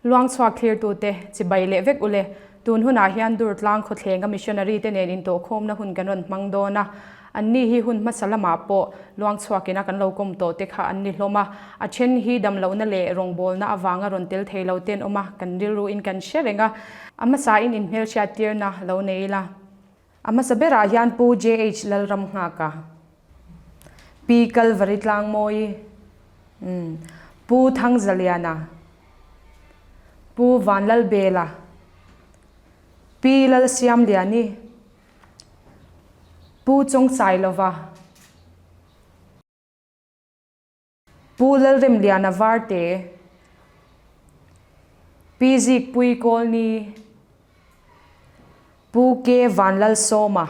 Luangchhuak thlirtute chibai leh vek ule. Tun hunah hian Durtlang khawthlenga missionary te nen intawhkhawmna hun kan rawn hmang dawn a. Anni hi hun hmasa lamah pawh Luangchhuakin a kan lo kawm tawh te kha an ni hlawm a. A then hi damlohna leh rawngbawlna avanga rawn tel thei lo te an awm a, kan rilruin kan hre reng a. A hmasain inhmelhriattirna lo nei ila. A hmasa berah hian Pu JH Lalramnghaka, Pi Kalvari Tlangmawi, Pu Thangzaliana, Pu Vanlalbela, Pi Lalsiamliani, Pu Chawngsailova, Pu Lalremliana Varte, Pi Zikpui Kawlni, Pu K Vanlalsawma,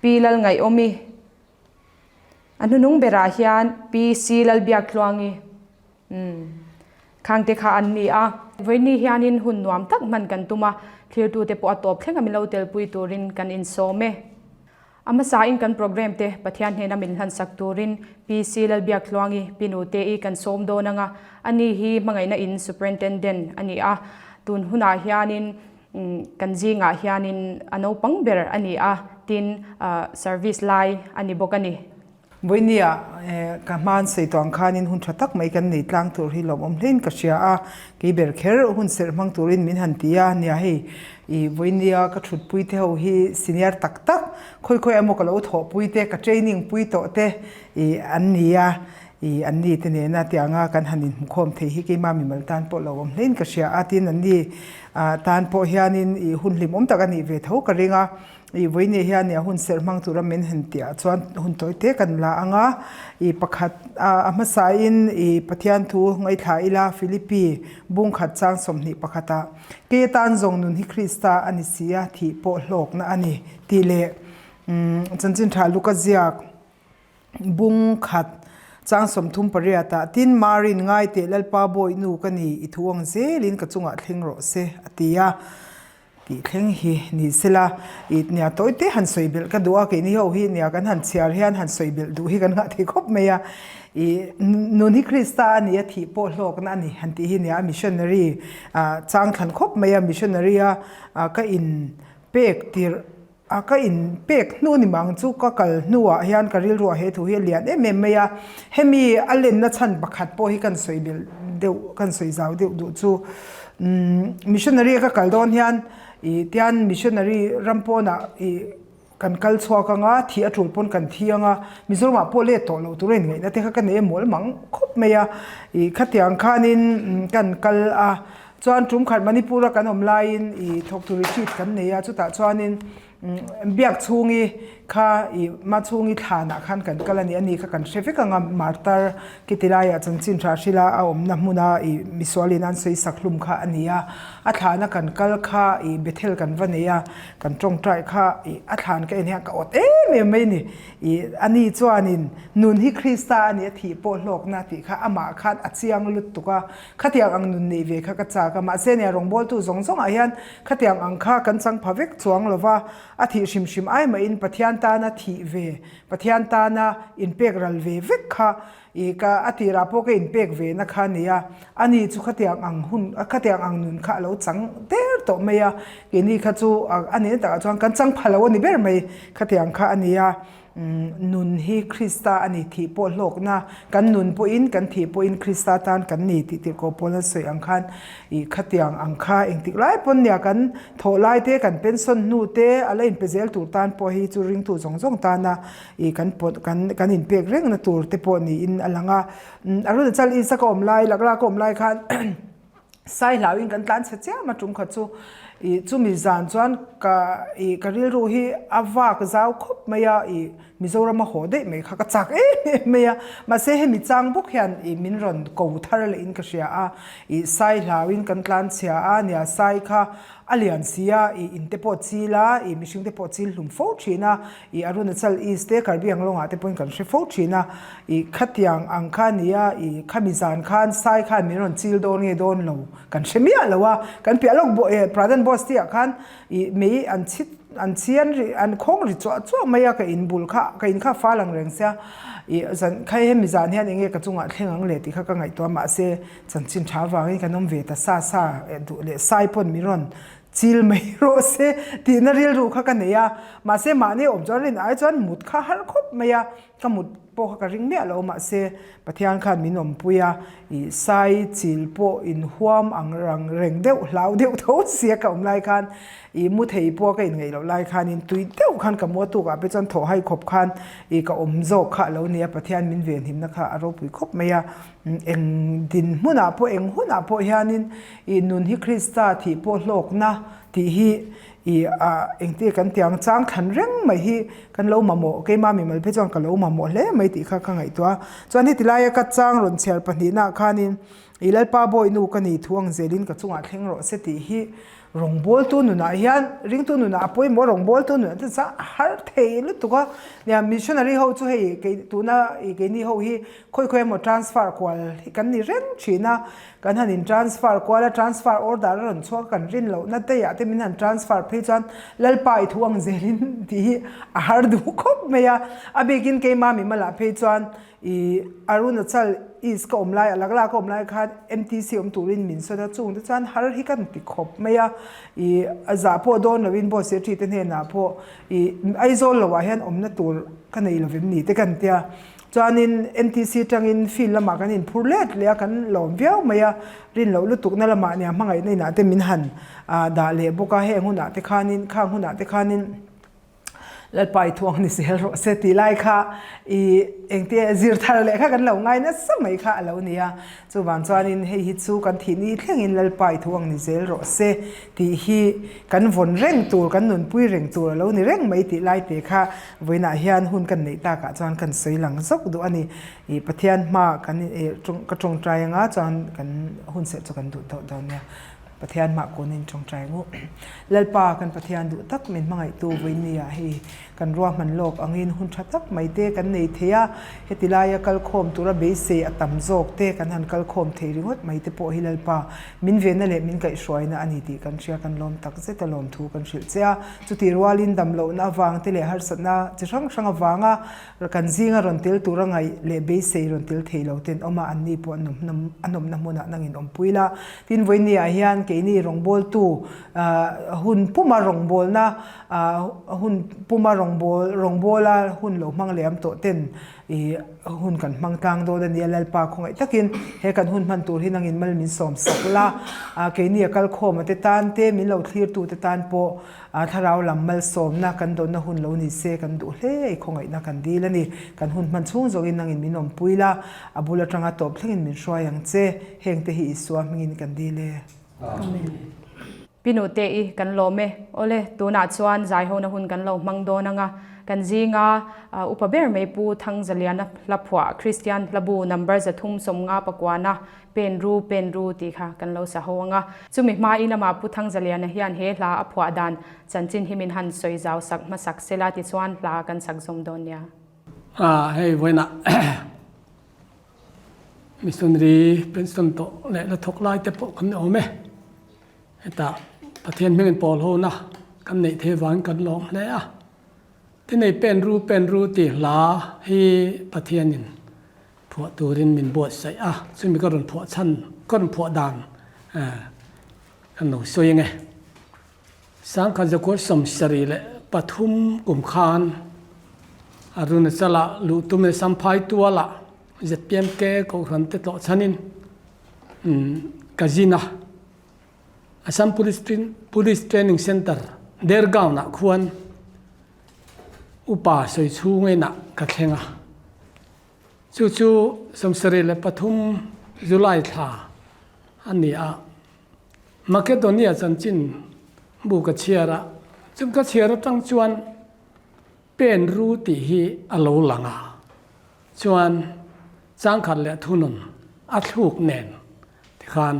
Pi Lalngaihawmi, a hnunung berah hian Pi C Lalbiaktluangi, umm, khangte kha an ni a. Vawiini hianin hun nuam tak hman kan tum a, thlirtute pawh a tawp thleng a min lo telpui turin kan insawm e. A hmasain kan programme te Pathian hnena min hlansak turin PC Lalbiaktluangi, Pi Nute-i kan sawm dawn anga, ani hi hmangaihna in Superintendent a ni a, tun hunah hianin kan zingah hianin a naupang ber a ni a, tin service lai a ni bawk a ni. Vawinia ka hman sawi tawh ang khanin hun tha tak mai kan nei tlang tur hi lawmawm hlein ka hria a, kei ber kher hun serh hmang turin min han ti a, nia hei i vawinia ka thutpui te ho hi senior tak tak khawi khawi emaw ka lo thawhpui te ka training pui tawh te i an ni a, i an ni te nena tianga kan han inhmukhawm thei hi keima mimal tan pawh lawmawm hlein ka hria a, tin an ni tan pawh hianin i hun hlimawm tak a nih ve tho ka ring a. I vawiin hian a hun serh hmang tura min han tih ah chuan hun tawi te kan la ang a, i pakhat a hmasain i Pathian thu ngaithla ila Philippi bungkhat chang 21 ah kei atan zawng nun hi Krista a ni si a thih pawh hlawkna a ni tih leh chanchin tha Luka ziak Bung khat chang 38 ah tin Marin ngai teh Lalpa bawi nu ka ni i thu ang zelin ka chungah thleng rawh se a ti a. Tih thleng hi ni sela i nia tawi te han sawi belh ka duh a keini ho hi nia kan han chhiar hian han sawi belh duh hi kan ngah thei khawp mai a i nun hi Krista a ni a thih pawh hlawkna a ni han tih hi nia missionary ah chang thlan khawp mai a missionary a ka in pek tirh A ka in pek hnu ni mang chu ka kal hnuah hian ka rilruah he thu hi a lian em em mai a, hemi a lenna chhan pakhat pawh hi kan sawi belh deuh kan sawi zau deuh duh chu umm missionary a ka kal dawn hian ih tian missionary ram pawnah ih kan kal chhuak anga thih a tul pawn kan thi anga Mizoramah pawh let tawh loh tur a inngaihna te kha ka nei a mawl mang khawp mai a, ih khatiang khanin kan kal a. Chuan tum khat Manipur a kan awm laiin i thawktu retreat kan nei a, chutah chuanin biak chhungi kha i ma chhungi thlanah khan kan kal a ni, ani kha kan hre vek ang a, martar khiti laiah chanchin tha hrila a awmna hmuna i misualin an sawi sak hlum kha a ni a, a thlana kan kal kha i Bethel kan va nei a, kan tawngtai kha i a thlan ka en hian ka awt em em mai a ni, i ani chuanin nun hi Krista a ni a thih pawh hlawkna tih kha amah khan a chiang lutuk a. Khatiang ang nun neih ve kha ka chak a, mahse nia rawngbawltu zawng zawngah hian khatiang ang kha kan chang pha vek chuang lo va, a thih hrim hrim ai mahin Pathian tana thih ve, Pathian tana inpek ral ve vek kha i ka a tirah pawh ka inpek ve na kha a ni a, ani chu khatiang ang hun khatiang ang nun kha a lo chang der tawh mai a, keini kha chu a nihna takah chuan kan chang pha lo a ni ber mai, khatiang kha a ni a. Nun hi Krista a ni thih pawh hlawkna, kan nun pawhin kan thih pawhin Krista tan kan ni tih tirhkoh pawl an sawi ang khan ih khatiang ang kha engtik lai pawn nia kan thawh lai te kan pension hnu te a la inpe zel tur tan pawh hi chu ringtu zawng zawng tana ih kan pawt kan kan inpek rengna tur te pawh niin a lang a. Arunachal East a ka awm lai Lakra ka awm lai khan Sai hlauhin kan tlan chhe chiam a tum kha chu ih chumi zan chuan ka ih ka rilru hi a vak zau khawp mai a ih Mizoram a haw daih mai kha ka chak em em mai a mahse hemi chang bawk hian ih min rawn ko thar leh in ka hria a ih sai hlauhin kan tlan chhia a nia sai kha a lian si a ih in te pawh chil a ih mihring te pawh chil hlum fo thin a Ih Arunachal East te Karbi Anglong-ah te pawhin kan hre fo thin a, ih khatiang ang kha a ni a, ih khami zan khan sai khan min rawn chil dawn nge dawn lo kan hre miah lo a, kan piah lawk eh Pradhan Boss tih ah khan ih mei an chhit an chian ri an khawng ri chuah chuah mai a ka in bul kha ka in kha a fal ang reng sia ih zan kha hemi zan hian eng nge ka chungah thleng ang le tih kha ka ngaihtuah mahse chanchin tha avangin kan awm ve ta sa sa duh leh sai pawn min rawn chil mai rawh se tihna rilru kha ka nei a mahse mahni awm chuan rin ai chuan mut kha har khawp mai a ka mut pawh kha ka ring miah lo mahse Pathian khan min awmpui a ih sai chil pawh inhuam ang rang reng deuh hlau deuh tho sia ka awm lai khan ih mu thei pawh ka inngaih loh lai khanin tui deuh khan ka mu a tukah pawh chuan thawh hai khawp khan ih ka awm zawk kha a lo ni a Pathian min venhimna kha a ropui khawp mai a eng dinhmunah pawh eng hunah pawh hianin ih nun hi Krista thih pawh hlawkna tih hi I ah engti kan ti ang chang thlan reng mai hi kan lo mamawh keima mimal phei chuan ka lo mamawh hle mai tih kha ka ngaihtuah a. Chuan heti laia ka chang rawn chhiar pahnihnaah khanin i Lalpa bawihnu ka ni thu ang zelin ka chungah thleng rawh se tih hi rawngbawltu nunah hian ringtu nunah a pawimawh rawngbawltu nunah te chuan a har thei lutuk a. Nia missionary ho chu hei kei tuna i keini ho hi khawi khawi emaw transfer kual hi kan ni reng thin a. Kan han in transfer kual a, transfer order a rawn chhuak a, kan rin lohna teiah te min han transfer phei chuan Lalpa i thu ang zelin tih hi a har duh khawp mai a. A bikin keima mimalah phei chuan i Arunachal East ka awm lai, Alagla ka awm lai khan MTC awm turin min sawn a, chung te chuan har hi kan ti khawp mai a. I a zah pawh dawn loin boss te ṭhi te hnenah pawh i Aizawl loah hian awmna tur ka nei lovem ni te kan tia. Chuanin MTC tangin field lamah kan inphur let leh a, kan lawm viau mai a, rin loh lutukna lamah nia hmangaihna inah te min han dah leh bawk a, heng hunah te khanin khang hunah te khanin Lalpa i thuang ni zel rawh se tih lai kha i engte zir thar leh kha kan lo ngai nasa mai kha a lo ni a, chuvang chuanin hei hi chu kan thih ni thlengin Lalpa i thuang ni zel rawh se tih hi kan vawn reng tur, kan nunpui reng tur a lo ni reng mai tih lai te kha Vawiinah hian hun kan neih takah chuan kan sawi lang zawk duh a ni. Ih Pathian hma kan ih ka tawngtai anga chuan kan hun serh chu kan duh tawh dawn nia. Pathian hmah kunin tawngtai ngu. Lalpa kan Pathian duh tak min hmangaihtu vawiinniah hei kan ruahman lawk angin hun tha tak mai te kan nei thei a. Heti laia kalkhawm tura beisei a tam zawk te kan han kalkhawm thei ringawt mai te pawh hi Lalpa min venna leh min kaihhruaina a ni tih kan hria kan lawm tak zet a lawmthu kan hrilh che a. Chutih rualin damlohna avang te leh harsatna chi hrang hrang avanga kan zinga rawn tel tura ngaih leh beisei rawn tel thei lo ten awm a, anni pawh an awm an awmna hmunah nangin awmpui la. Tin, vawinia hian keini rawngbawltu hun puma rawngbawlna hun puma rawngbâwl rawngbawla hun lo hmang leh am tawh ten ih hun kan hmang tlang dawn a nia Lalpa khawngaih takin he kan hun hman tur hi nangin mal min sawm sak la ah keini a kal khawm a te tan te min lo thlir tu te tan pawh ah thlarau lam malsawmna kan dawnna hun lo ni se kan duh hle i khawngaihna kan dil a ni kan hun hman chhung zawngin nangin min awmpui la a bul atanga tawp thlengin min hruai ang che heng te hi Isua hmingin kan dil e. Amen. Pi Nute i kan lawm e. Awle, tunah chuan zaihona hun kan lo hmang dawn anga, kan zinga upa ber mai Pu Thangzaliana hla phuah Kristian hlabu number 350 pakuana Pen ru, pen ru tih kha kan lo sa ho anga. Chumi hmain amah Pu Thangzaliana hian he hla a phuah dan chanchin hi min han sawi zau sak hmasak sela tichuan hla kan sak zawm dawn nia. Hei vawiinah Missionary pension tawh leh la thawk lai te pawh kan awm e. Hetah Pathian hmingin pawl hona kan neih theih avangin kan lawm hle a. Tinei pen ru pen ru tih hla hi Pathianin phuah turin min buatsaih a, chumi ka rawn phuah chhan, ka rawn phuah dan kan lo sawi ang e. Sangkhat zakuar 73 kum khan Arunachala luh tum leh Samphai tualah ZPMK Kohhran te tlawh chhanin ka zin a. Assam Police Police Training Centre Dergaon-ah khuan upa sawi chhung inah ka thleng a. Chu chu 73 July thla a ni a. Makedonia chanchin bu ka chhiar a, chung ka chhiar atang chuan pen ru tih hi a lo lang a, chuan changkhat leh thunun a thluk nen tikhan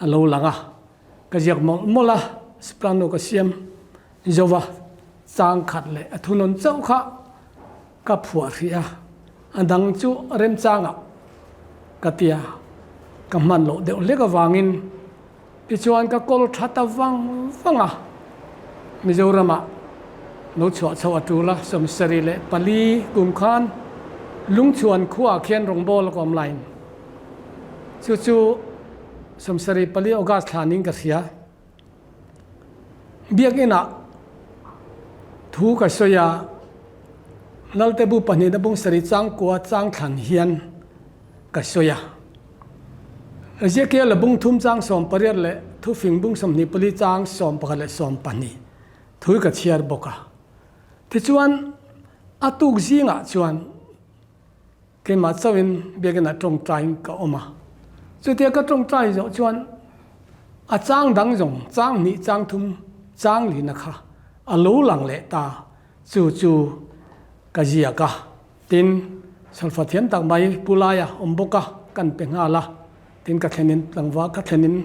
a lo lang a, ka ziak mawlh mawlh a, soprano ka siam zo va, changkhat leh a thunun chauh kha ka phuah hrih a, a dang chu remchangah ka ti a, ka hman loh deuh hlek avangin tichuan ka kawl tha ta vang vang a, Mizoramah. Lo chhuah chhoh a tul a, 74 kum khan Lungchhuan khuaah khian rawngbâwl a kawm laiin chu chu 74 August thla niin ka hria. Biakinah thu ka sawi a, Lalte bu pahnihna bung sarih changkua chang thlan hian ka sawi a. Ezekiel-a bung thum chang 18 leh Thufing bung 24 chang 11 leh 12 Thui ka chhiar bawk a. Tichuan, a tuk zingah chuan keimah chauhin biakinah tawngtaiin ka awm a. Chutia ka tawngtai zawh chuan a chang dang zawng, chang hnih, chang thum, chang lihna kha a lo lang leh ta. Chu chu ka ziak a. Tin, sulfa thiam tak mai Pu Laia awm bawk a, kan pe nghal a. Tin, ka thlenin tlangval ka thlenin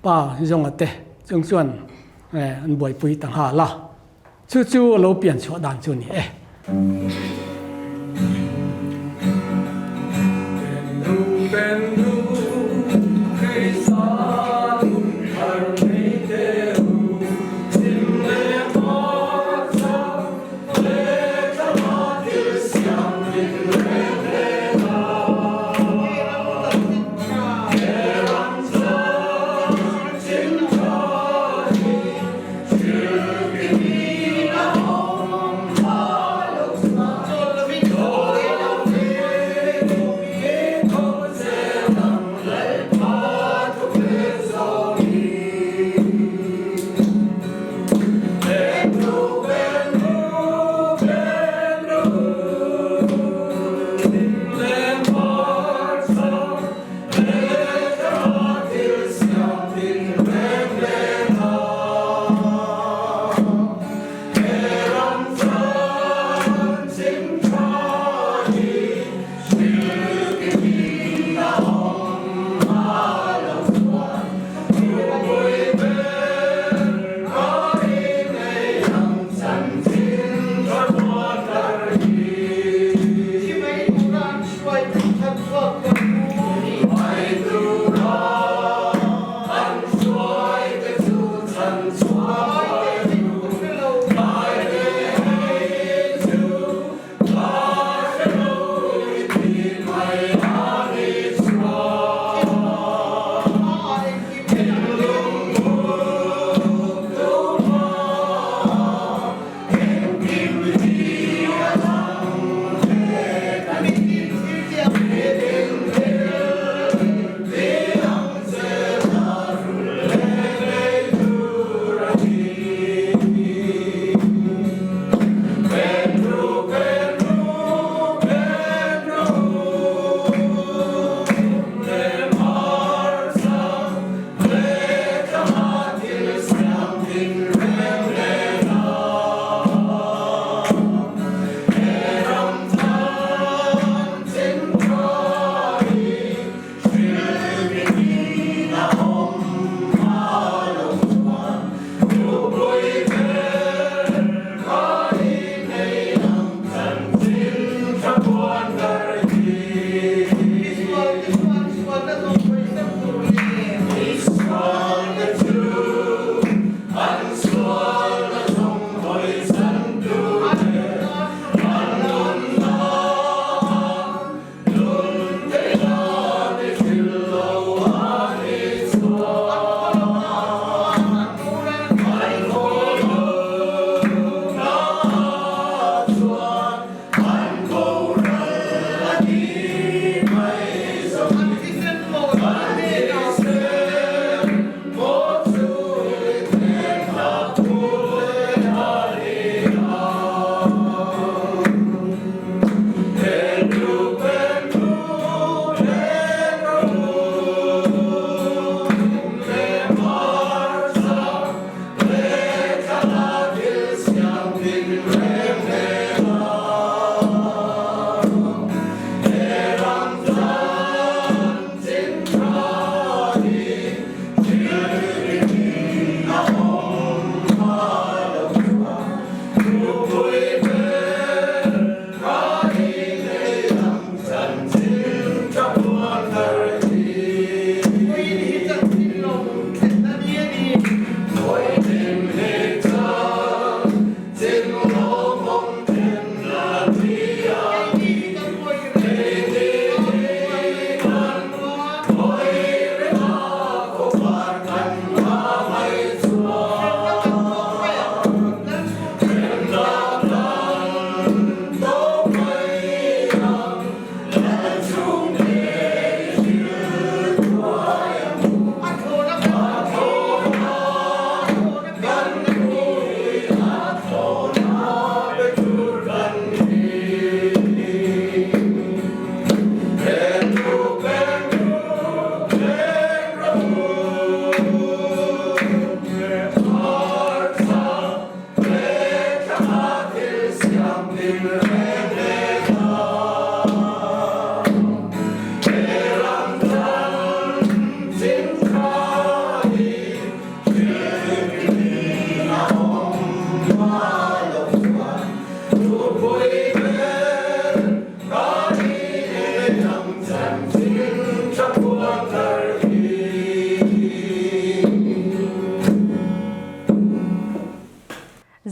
pa zawnga te chung chuan an buaipui ta nghal a. Chu chu a lo pian chhuah dan chu a ni e.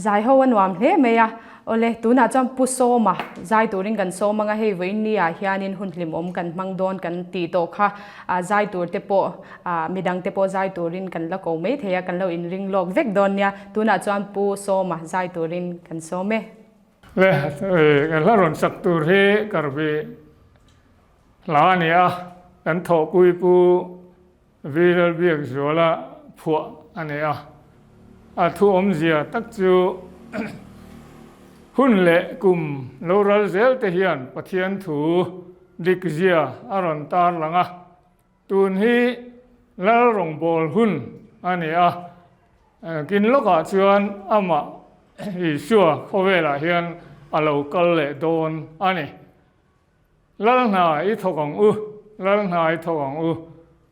Zai ho a nuam hle mai a. Awle, tunah chuan Pu Sawma zai turin kan sawm anga hei vawiin ni ah hianin hun hlimawm kan hmang dawn kan tih tawh kha zai tur te pawh midang te pawh zai turin kan la ko mai thei a, kan lo inring lawk vek dawn nia. Tunah chuan Pu Sawma zai turin kan sawm e. Le, kan hla rawn sak tur hi Karbi hla a ni a, kan thawhpui Pu Viral Biakzuala phuah a ni a, a thu awmzia tak chu hun leh kum lo ral zel te hian Pathian thu dikzia a rawn tarlang a, tun hi Lal rawngbâwl hun a ni a, kin lawkah chuan amah Isua khawvelah hian a lo kal leh dawn a ni. Lal hna i thawk ang u, Lal hna i thawk ang u,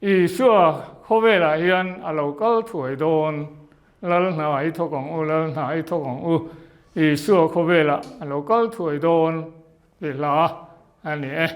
Isua khawvelah hian a lo kal thuai dawn. Lal hna i thawk ang u, Lal hna i thawk ang u, Isua khawvelah a lo kal thuai dawn tih hla a ni e.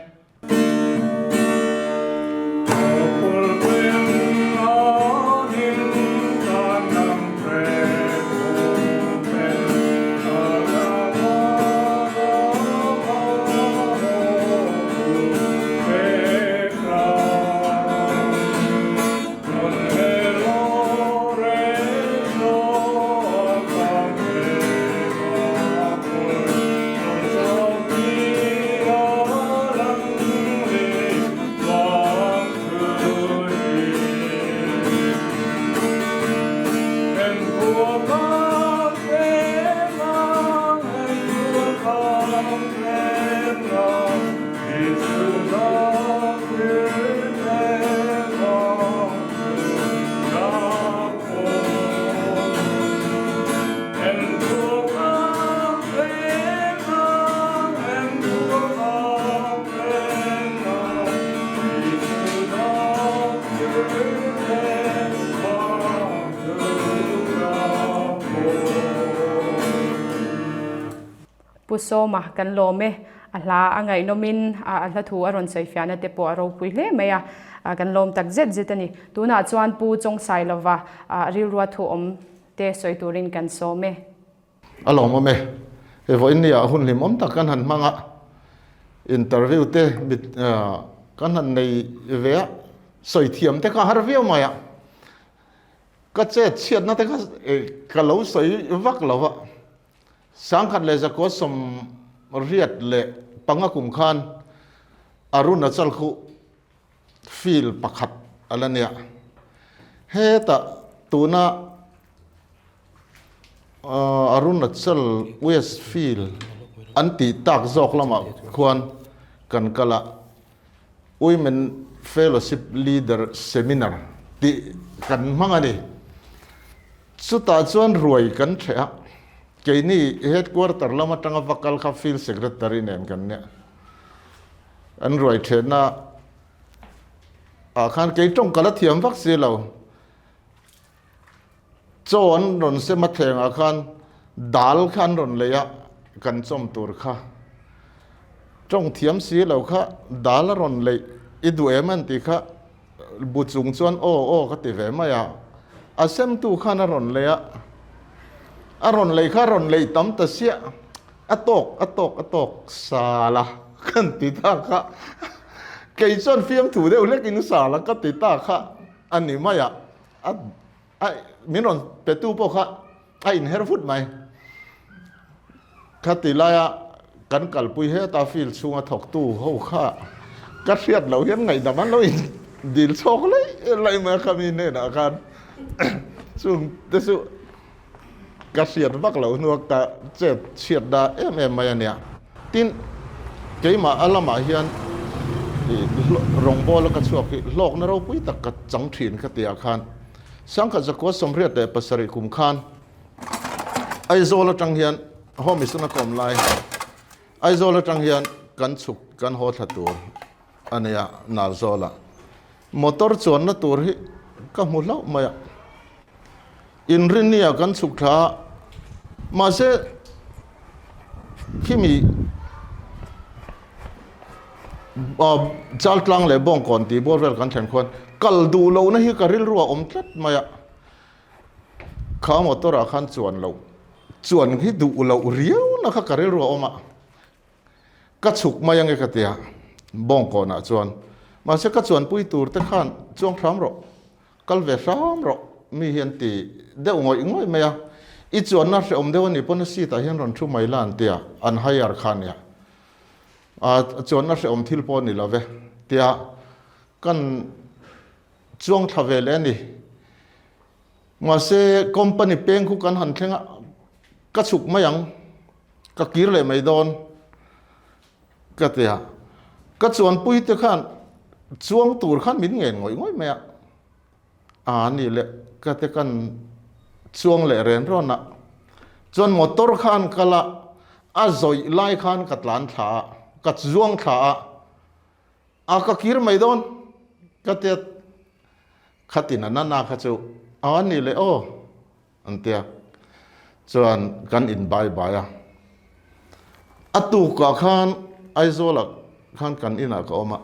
Pu Sawma kan lawm e, a hla a ngaihnawmin a hla thu a rawn sawi fiahna te pawh a ropui hle mai a, kan lawm tak zet zet a ni. Tunah chuan Pu Chawngsailova rilrua thu awm te sawi turin kan sawm e. A lawmawm e. Hei vawiin ni ah hun hlimawm tak kan han hmang a, interview te mit kan han nei ve a, sawi thiam te kha har viau mai a, ka chet chhiatna te kha ka lo sawi vak lo va, Sangkhat leh zakua 75 kum khan Arunachal khu field pakhat a la nia. Hetah tuna Arunachal West Field an tih tak zawk lamah khuan kan kal a, Women Fellowship Leader Seminar tih kan hmang a ni. Chutah chuan ruai kan ṭheh a, keini headquarter lam aṭanga va kal kha field secretary nen kan nia. An ruai ṭhehna ah khan kei ṭawng ka la thiam vak si lo. Chaw an rawn sem a thlengah khan dal kha an rawn lei a, kan chawm tur kha. Ṭawng thiam si lo kha dal a rawn leih i duh em an tih kha Bu chung chuan aw aw ka ti ve mai a, a semtu khan a rawn lei a, a rawn lei kha a rawn lei tam ta siah, a tawk a tawk a tawk sala kan ti ta kha, kei chuan fiamthu deuh hlekin sala ka ti ta kha a ni mai a, a a min rawn petu pawh kha a inher vut mai. Khati laia kan kalpui heta field chhunga thawktu ho kha ka hriat loh hian ngaihdam an lo in dil chhawk laih laih mai a khami hnenah khan chung te chu ka hriat vak loh hnua ka chet chhiat da em em mai a nia. Tin, keimah a lamah hian rawngbawla ka chhuak hi hlawkna ropui tak ka chang thin ka tihah khan Sangkhat zakua 87 kum khan Aizawl atang hian Home Mission a kawm lai Aizawl atang hian kan chhuk kan haw thla tur a nia Nalzawlah motor chuanna tur hi ka hmu hlauh mai a Inrinnia kan chhuk thla a mahse khimi Chaltlang leh Bawngkawn tih bawr vel kan thlen khuan kal duh lohna hi ka rilru a awm tlat mai a. Kha motor ah khan chuan loh Chuan hi duh loh riau na kha ka rilru a awm a, ka chhuk mai ange ka ti a, Bawngkawnah chuan mahse ka chuanpui tur te khan chuang hram rawh, kal ve hram rawh mi hi an ti deuh ngawih ngawih mai a, i chuanna hrehawm deuh a nih pawn a seat ah hian rawn thu mai la an ti a, an hire kha a nia, a chuanna hrehawm thil pawh a ni lo ve tia kan chuang thla ve leh a ni. Mahse, company peng khu kan han thleng a, ka chhuk mai ang, ka kir leh mai dawn ka ti a. Ka chuanpui te khan chuang tur khan min ngen ngawih ngawih mai a, a ni leh ka te kan chuang leh ren rawn a. Chuan motor kha an kal a, a zawih lai khan ka tlan thla a, ka zuang thla a. A ka kir mai dawn ka tia khatin a nana kha chu a ni leh aw an tia chuan kan in bai bai a a tukah khan Aizawlah khan kan inah ka awm a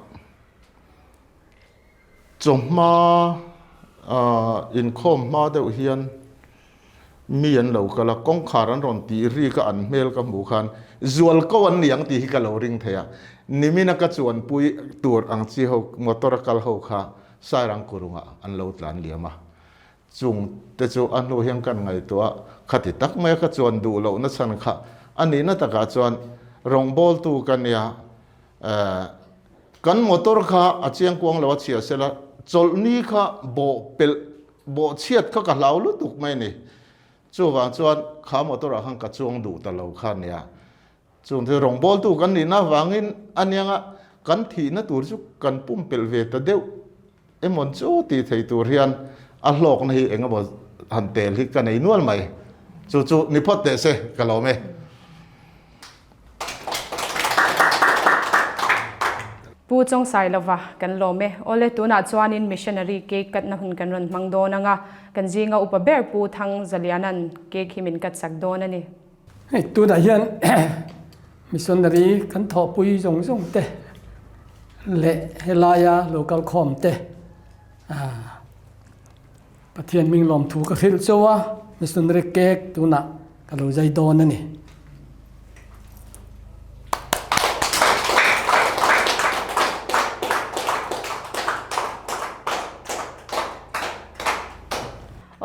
chawhma inkhawm hma deuh hian Mi an lo kal a, kawngkhar an rawn tih rik a an hmel ka hmuh khan zualko an ni ang tih hi ka lo ring thei a. Nimina ka chuanpui tur ang chi ho motor a kal ho kha Sairang kurungah an lo tlan liam a. Chung te chu a hnu hian kan ngaihtuah a, khati tak maia ka chuan duh lohna chhan kha a nihna takah chuan rawngbawltu ka nia, kan motor kha a chiangkuang lo a chhia sela chawlhni kha bawhpelh Bawhchhiat kha ka hlau lutuk mai a ni. Chuvang chuan kha motor ah khan ka chuang duh ta lo kha nia. Chung thil rawngbawltu kan nihna avangin a nianga kan thihna tur chu kan pumpelh ve ta deuh emawn chu tih thei tur hian a hlawkna hi eng emaw han tel hi ka nei nual mai. Chu chu ni phawt teh se ka lawm e. Pu Chawngsailova kan lawm e. Awle tunah chuanin missionary cake katna hun kan rawn hmang dawn ang a, kan zinga upa ber Pu Thang Zaliana'n cake hi min kat sak dawn a ni. Hei tunah hian missionary kan thawhpui zawng zawng te leh helaia local khawm te Pathian hming lawmthu ka hrilh chauh a, missionary cake tunah ka lo zai dawn a ni.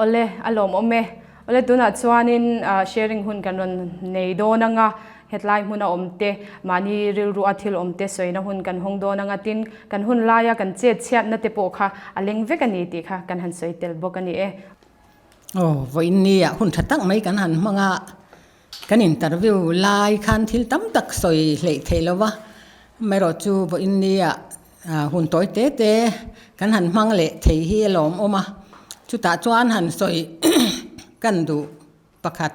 Awle, a lawmawm e. Awle, tunah chuanin sharing hun kan rawn nei dawn ang a, hetlai hmuna awm te, mahni rilru a thil awm te sawina hun kan hawng dawn ang a, tin, kan hun laia kan chet chhiatna te pawh kha a leng vek a ni tih kha kan han sawi tel bawk a ni e. Aw, vawiin nia hun tha tak mai kan han hmang a, kan interview lai khan thil tam tak sawi hleih theih lo va, amaherawhchu vawiin nia hun tawi te te kan han hmang leh thei hi a lawmawm a, chutah chuan han sawi kan duh pakhat.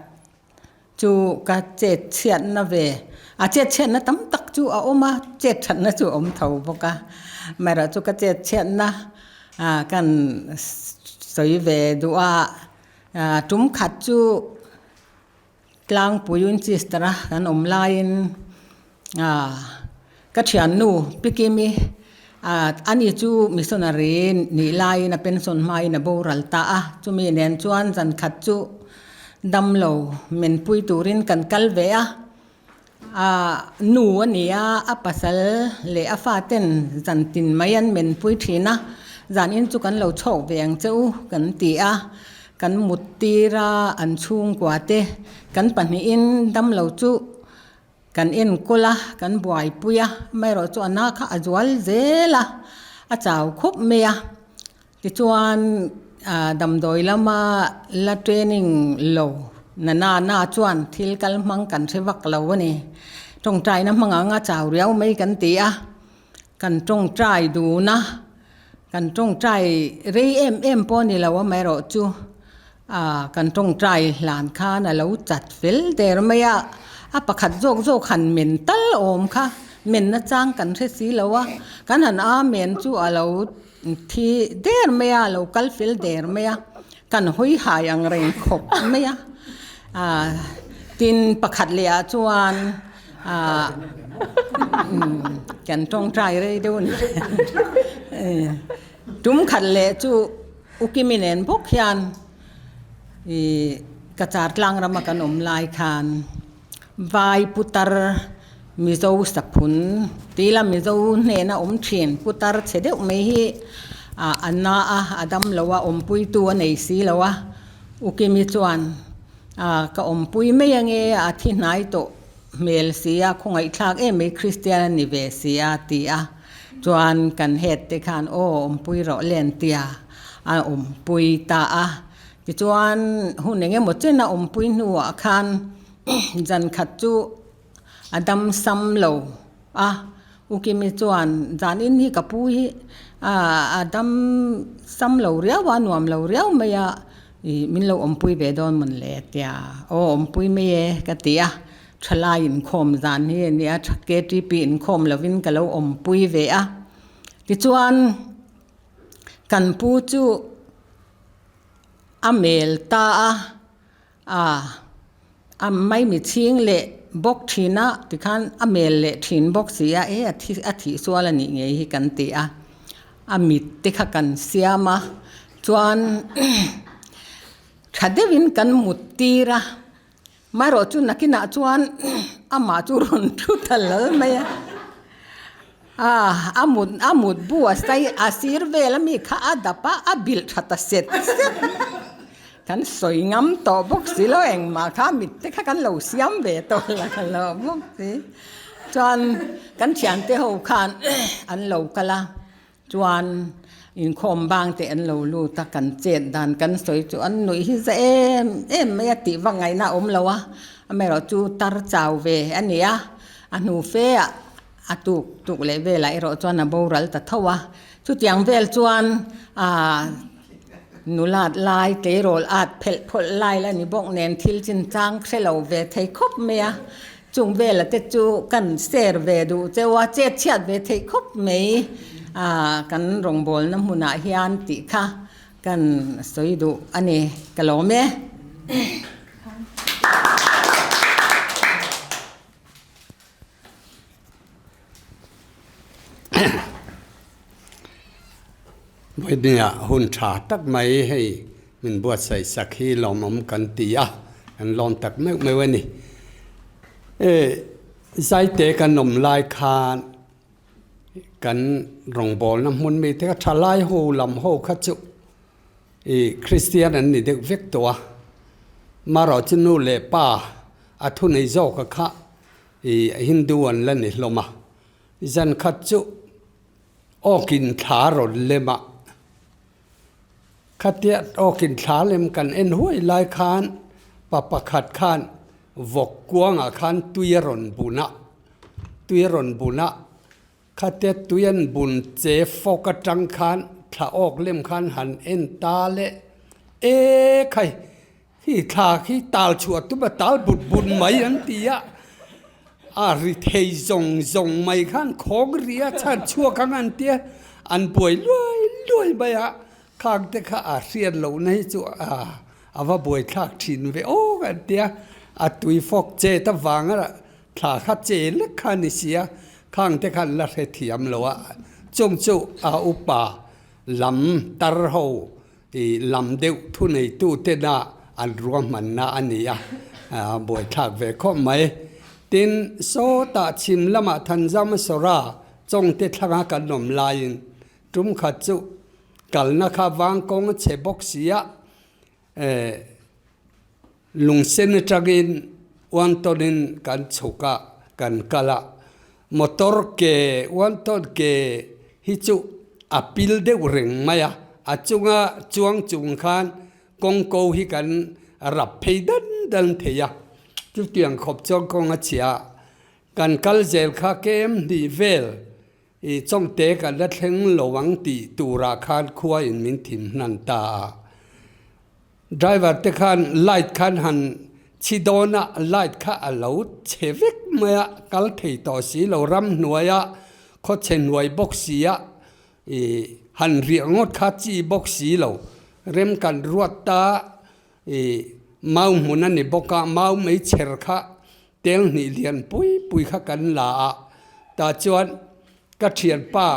Chu ka chet chhiatna ve, a chet chhiatna tam tak chu a awm a, chet thatna chu a awm tho bawk a. Amaherawh chu ka chet chhiatna kan sawi ve duh a, tum khat chu tlangpui Winchester a kan awm laiin Ka thiannu Pi Kimi ani chu missionary nih laiin a pension hmain a boral ta a, chumi nen chuan zan khat chu damlo menpui turin kan kal ve a, nu a ni a, a pasal leh a faten zan tin mai an menpui thin a, zanin chu kan lo chhawk ve ang che u kan ti a, kan mut tir a, an chhungkua te kan pahnihin damlo chu Kan enkawl a, kan buaipui a, amaherawh chu a na kha a zual zel a, a chau khawp mai a. Tichuan damdawi lama la training lo na na na chuan thil kal hmang kan hre vak lo a ni. Tawngtaina hmang ang a chau riau mai kan ti a, kan tawngtai dun a, kan tawngtai rei em em pawh a ni lo amaherawh chu A kan tawngtai hlan khan a lo chat fel der mai a, a pakhat zawk zawk han men tal awm kha men nachang kan hre si lo a, kan han amen chu a lo thi der mai a, a lo kal fel der mai a, kan hawi hai ang reng khawp mai a, tin pakhat leh ah chuan kan tawngtai rei deuh a ni tum khat leh chu. Ukimi nen bawk hian ih Cachar tlang rama kan awm lai khan Vai putar Mizo saphun tila Mizo hnena awm thin putar chhe deuh mai hi a na a, a dam lo a, awmpuitu a nei si lo a. Ukimi chuan ka awmpui mai ange a thi hnai tawh hmel si a, khawngaihthlak em mai Kristian a ni ve si a ti a. Chuan kan head te khan aw awmpui rawh len tia a awmpui ta a. Tichuan hun eng emaw chen a awmpui hnuah khan zan khat chu a dam sam lo a, U Kimi chuan zanin hi ka pu hi a dam sam lo riau a, nuam lo riau mai a, ih min lo awmpui ve dawn mawn le tia aw awmpui mai e ka ti a, thalai inkhawm zan hi a nia KTP inkhawm lovin ka lo awmpui ve a, tichuan kan pu chu. A mel ta a, a a maimi chhing leh bawk thin a tikhan a mel leh thin bawk si a, e a thi a thih sual a nih ngei hi kan ti a, a mit te kha kan siam a chuan tha deuhin kan mut tir a. Marawh chu nakinah chuan amah chu rawn thu ta lal mai a, a mut a mut bu a sai a sir vel ami kha a dap a, a bilh tha ta set set kan sawi ngam tawh bawk si lo engmah kha mit te kha kan lo siam ve tawh la ka lo bawk si chuan kan thiante ho khan an lo kal a. Chuan inkhawm bang te an lo lut a, kan chet dan kan sawi chu an nuih hi za em em mai a tih vak ngaihna a awm lo a, amaherawh chu tar chau ve a ni a, a hnu fe ah a tuk tuk leh velah erawh chuan a boral ta tho a, chutiang vel chuan aah nulat lai tleirawl at phelh phawlh lai la ni bawk nen thil chinchang hre lo ve thei khawp mai a. Chung vela te chu kan share ve duh cheu a, chet chhiat ve theih khawp mai a kan rawngbawlna hmunah hian tih kha kan sawi duh a ni, ka lawm e. Vawinia hun tha tak mai hei min buatsaih sak hi lawmawm kan ti a, kan lawm tak meuh meuh a ni. E Zaite kan awm lai khan kan rawngbawlna hmun mi te kha thalai ho lam ho kha chu i Kristian an ni deuh vek tawh a, marawh chu nu leh pa a thunei zawk a kha i Hindu an la ni hlawm a, zan khat chu Awkin thla rawn lem a, khatia awkin thla lem kan en huai lai khan pa pakhat khan vawk kuangah khan tui a rawn bun a, tui a rawn bun a, khatia tui an bun che fawk atang khan thla awk lem khan han en ta le e khai Khi thla khi tal chhuah tum a tal but but mai an ti a, a ri thei zawng zawng mai khan khawng ri a chhan chhuak ang an ti a, an buai luai luai mai a, khang te kha a hriat lohna hi chu a a va buai thlak thin ve awk an ti a, a tui fawk chet avanga thla kha che lek kha a ni si a, khang te khan la hrethiam lo a, chung chu a upa lam tar ho I lam deuh thuneitutena an ruahmanna a ni a, a buaithlak ve khawp mai. Tin, sawtah chhim lamah Thanzama Sawra Chawngte thlanga kan awm laiin tum khat chu kalna kha vang kawng a chhe bawk si a, Lungsen atangin uantawnin kan chhuk a, kan kal a. Motor ke uantawn ke hi chu a pil deuh reng mai a, a chunga chuang chung khan kawngko hi kan rap phei dan dan thei a. Chutiang khawp chuan kawng a chhia a, kan kal zel kha kem hnih vel I chawngte kan la thleng lo ang tih turah khan khua in min thim hnan ta a. Driver te khan light khan han chhi dawn a, light kha a lo chhe vek mai a, kal thei tawh si lo, ram hnuai a, khaw chhe hnuai bawk si a, i han riah ngawt kha chi bawk si lo. Rem kan ruat ta i mau hmun a ni bawk a, mau mei chher kha Tel hnih lian pui pui kha kan la a, tah chuan ka thianpa,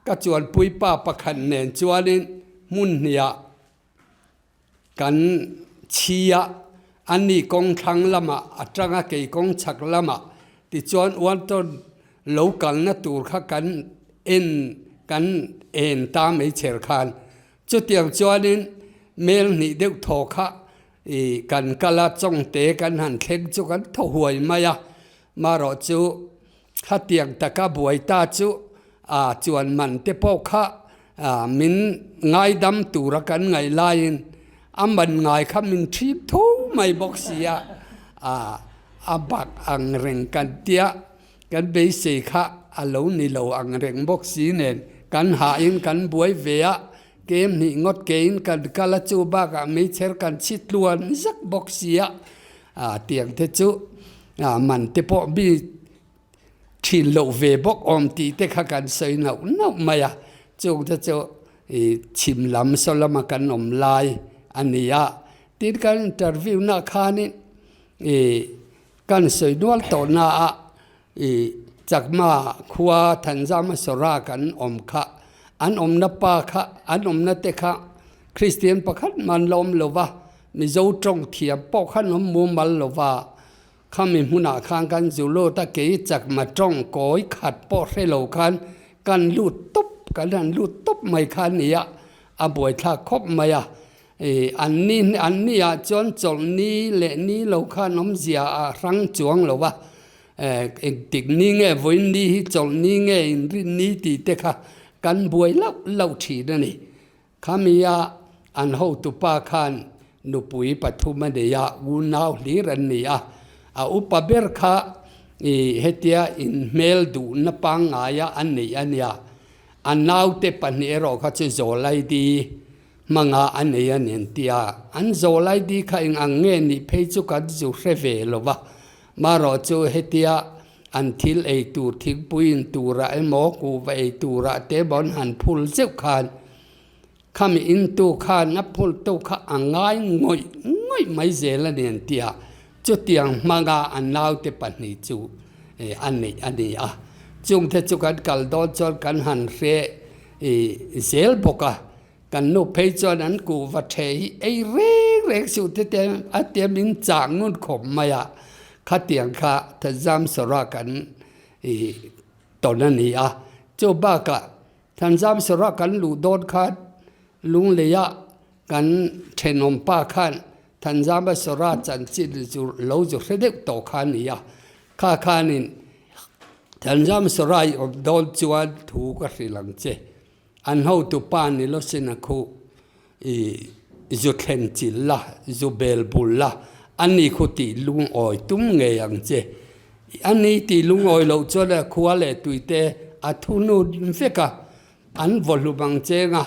ka chuanpui pa pakhat nen chuanin hmun hniah kan chhi a. Ani kawng thlang lamah a tang a, kei kawng chhak lamah. Tichuan Uantawn lo kalna tur kha kan en kan en ta mai chher khan. Chutiang chuanin mel hnih deuh thaw kha i kan kal a, chawngte kan han thleng chu kan thaw huai mai a. Marawh chu khatiang taka buai ta chu a chuan man te pawh kha min ngaidam tura kan ngaih laiin a man ngai kha min thip tho mai bawk si a, a bak ang reng kan tia kan beisei kha a lo ni lo ang reng bawk si nen kan hahin kan buai ve a, kem hnih ngawt kein kan kal a chu bakah meichher kan chhi tluan zak bawk si a, tiang te chu man te pawh mi thin loh ve bawk awm tih te kha kan sawi nauh nauh mai a, chung te chu ih chhim lam saw lama kan awm lai a ni a, tin kan interview na khanin ih kan sawi nual tawh na a ih Chakma khua Thanzama Sawra kan awm kha an awmna pa kha an awmna te kha Kristian pakhat man la awm lo va, Mizo tawng thiam pawh khan awm mumal lo va. Khami hmunah khan kan zu lut a, kei chakma tawng kawi khat pawh hre lo khan kan lut tawp, kan han lut tawp mai kha a ni a, a buaithlak khawp mai a. Ih an ni an ni ah chuan chawlhni leh ni lo khan awmzia a hrang chuang lo va, eh engtik ni nge vawiin ni hi chawlhni nge inrinni tih te kha kan buai lauh lauh thin a ni. Khamia an hotupa khan nupui pathum a nei a, unau hlir an ni a. A upa ber kha i hetia inhmel duhna pangngaia a neih a nia. A naute pahnih erawh kha chu Zawlaidi hmanga a nei a ni an ti a. An Zawlaidi kha eng ang nge nih phei chu kan zu hre ve lo va. Marawh chu hetia an thil ei tur thingpui in turah emaw kuhva ei turah te emaw an han phul zeuh khan khami intu khan a phul tu kha a ngai ngawih ngawih mai zel a ni an ti a, chutiang hmanga a naute pahnih chu a neih a ni a, chungte chu kan kal dawn chuan kan han hre zel bawk a. Kan nu phei chuan an kuhva ṭhe hi ei reng reng suh te te a tia min chah ngun khawp mai a, khatiang kha Thanzam Sawra kan ih tawn a ni a. Chu bakah Thanzam Sawra kan luh dawn khan Lungleia kan thenawm pa khan Thanzama Sawra chanchin chu lo zu hre deuh tawh kha a ni a, kha khanin Thanzam Sawra i awm dawn chuan thu ka hrilh ang che. An hotu pa ni lawsin a khuh i zu thlen chil la, zu bel bul la, a ni khu tih lungawi tum ngei ang che. A ni tih lungawi loh chuan a khua leh tuite a thu nu vek a, an vaw hlum ang cheng a,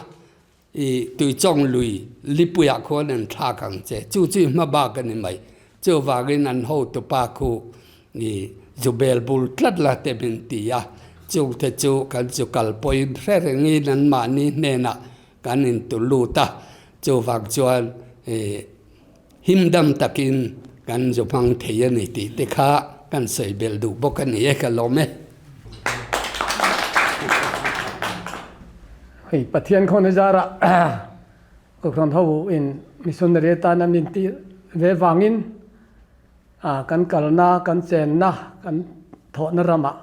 i tuichawng lui lipuiah khuan an thlak ang che. Chu chu i hma bak a ni mai. Chuvangin an hotu pa khu i zu bel bul tlat la te min ti a, chungte chu kan zu kal pawhin hre rengin an mahni hnenah kan intu lut a, chuvang chuan i himdam takin kan zu hmang thei a ni tih te kha kan sawi belh duh bawk a ni e, ka lawm e. Hei Pathian khawn zarah Kohhran ho in missionary atana min tih ve vangin kan kalna, kan chenna, kan thawhna ramah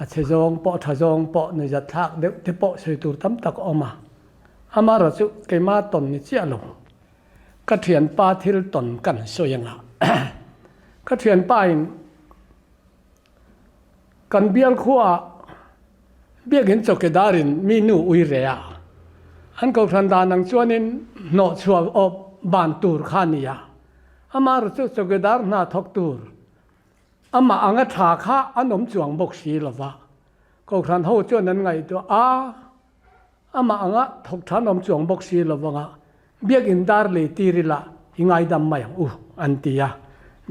a chhe zawng pawh, tha zawng pawh, nuihzat thlak deuh te pawh sawi tur tam tak a awm a. Amaherawh chu keima tawn ni chiah lo. Ka thianpa thil tawn kan sawi anga ka thianpa in Kan bial khuaah biakinn chawkedarin mi nu ui reh a, an kohhran dan ang chuanin hnawhchhuah awp ban tur kha a ni a. Amaherawhchu chu chawkedar hna thawk tur amah anga tha kha an awm chuang bawk si lo va, kohhran ho chuan an ngaihtuah a. Amah anga thawk than awm chuang bawk si lo vanga biakinn dar lei tir ila i ngaidam mai ang u an ti a,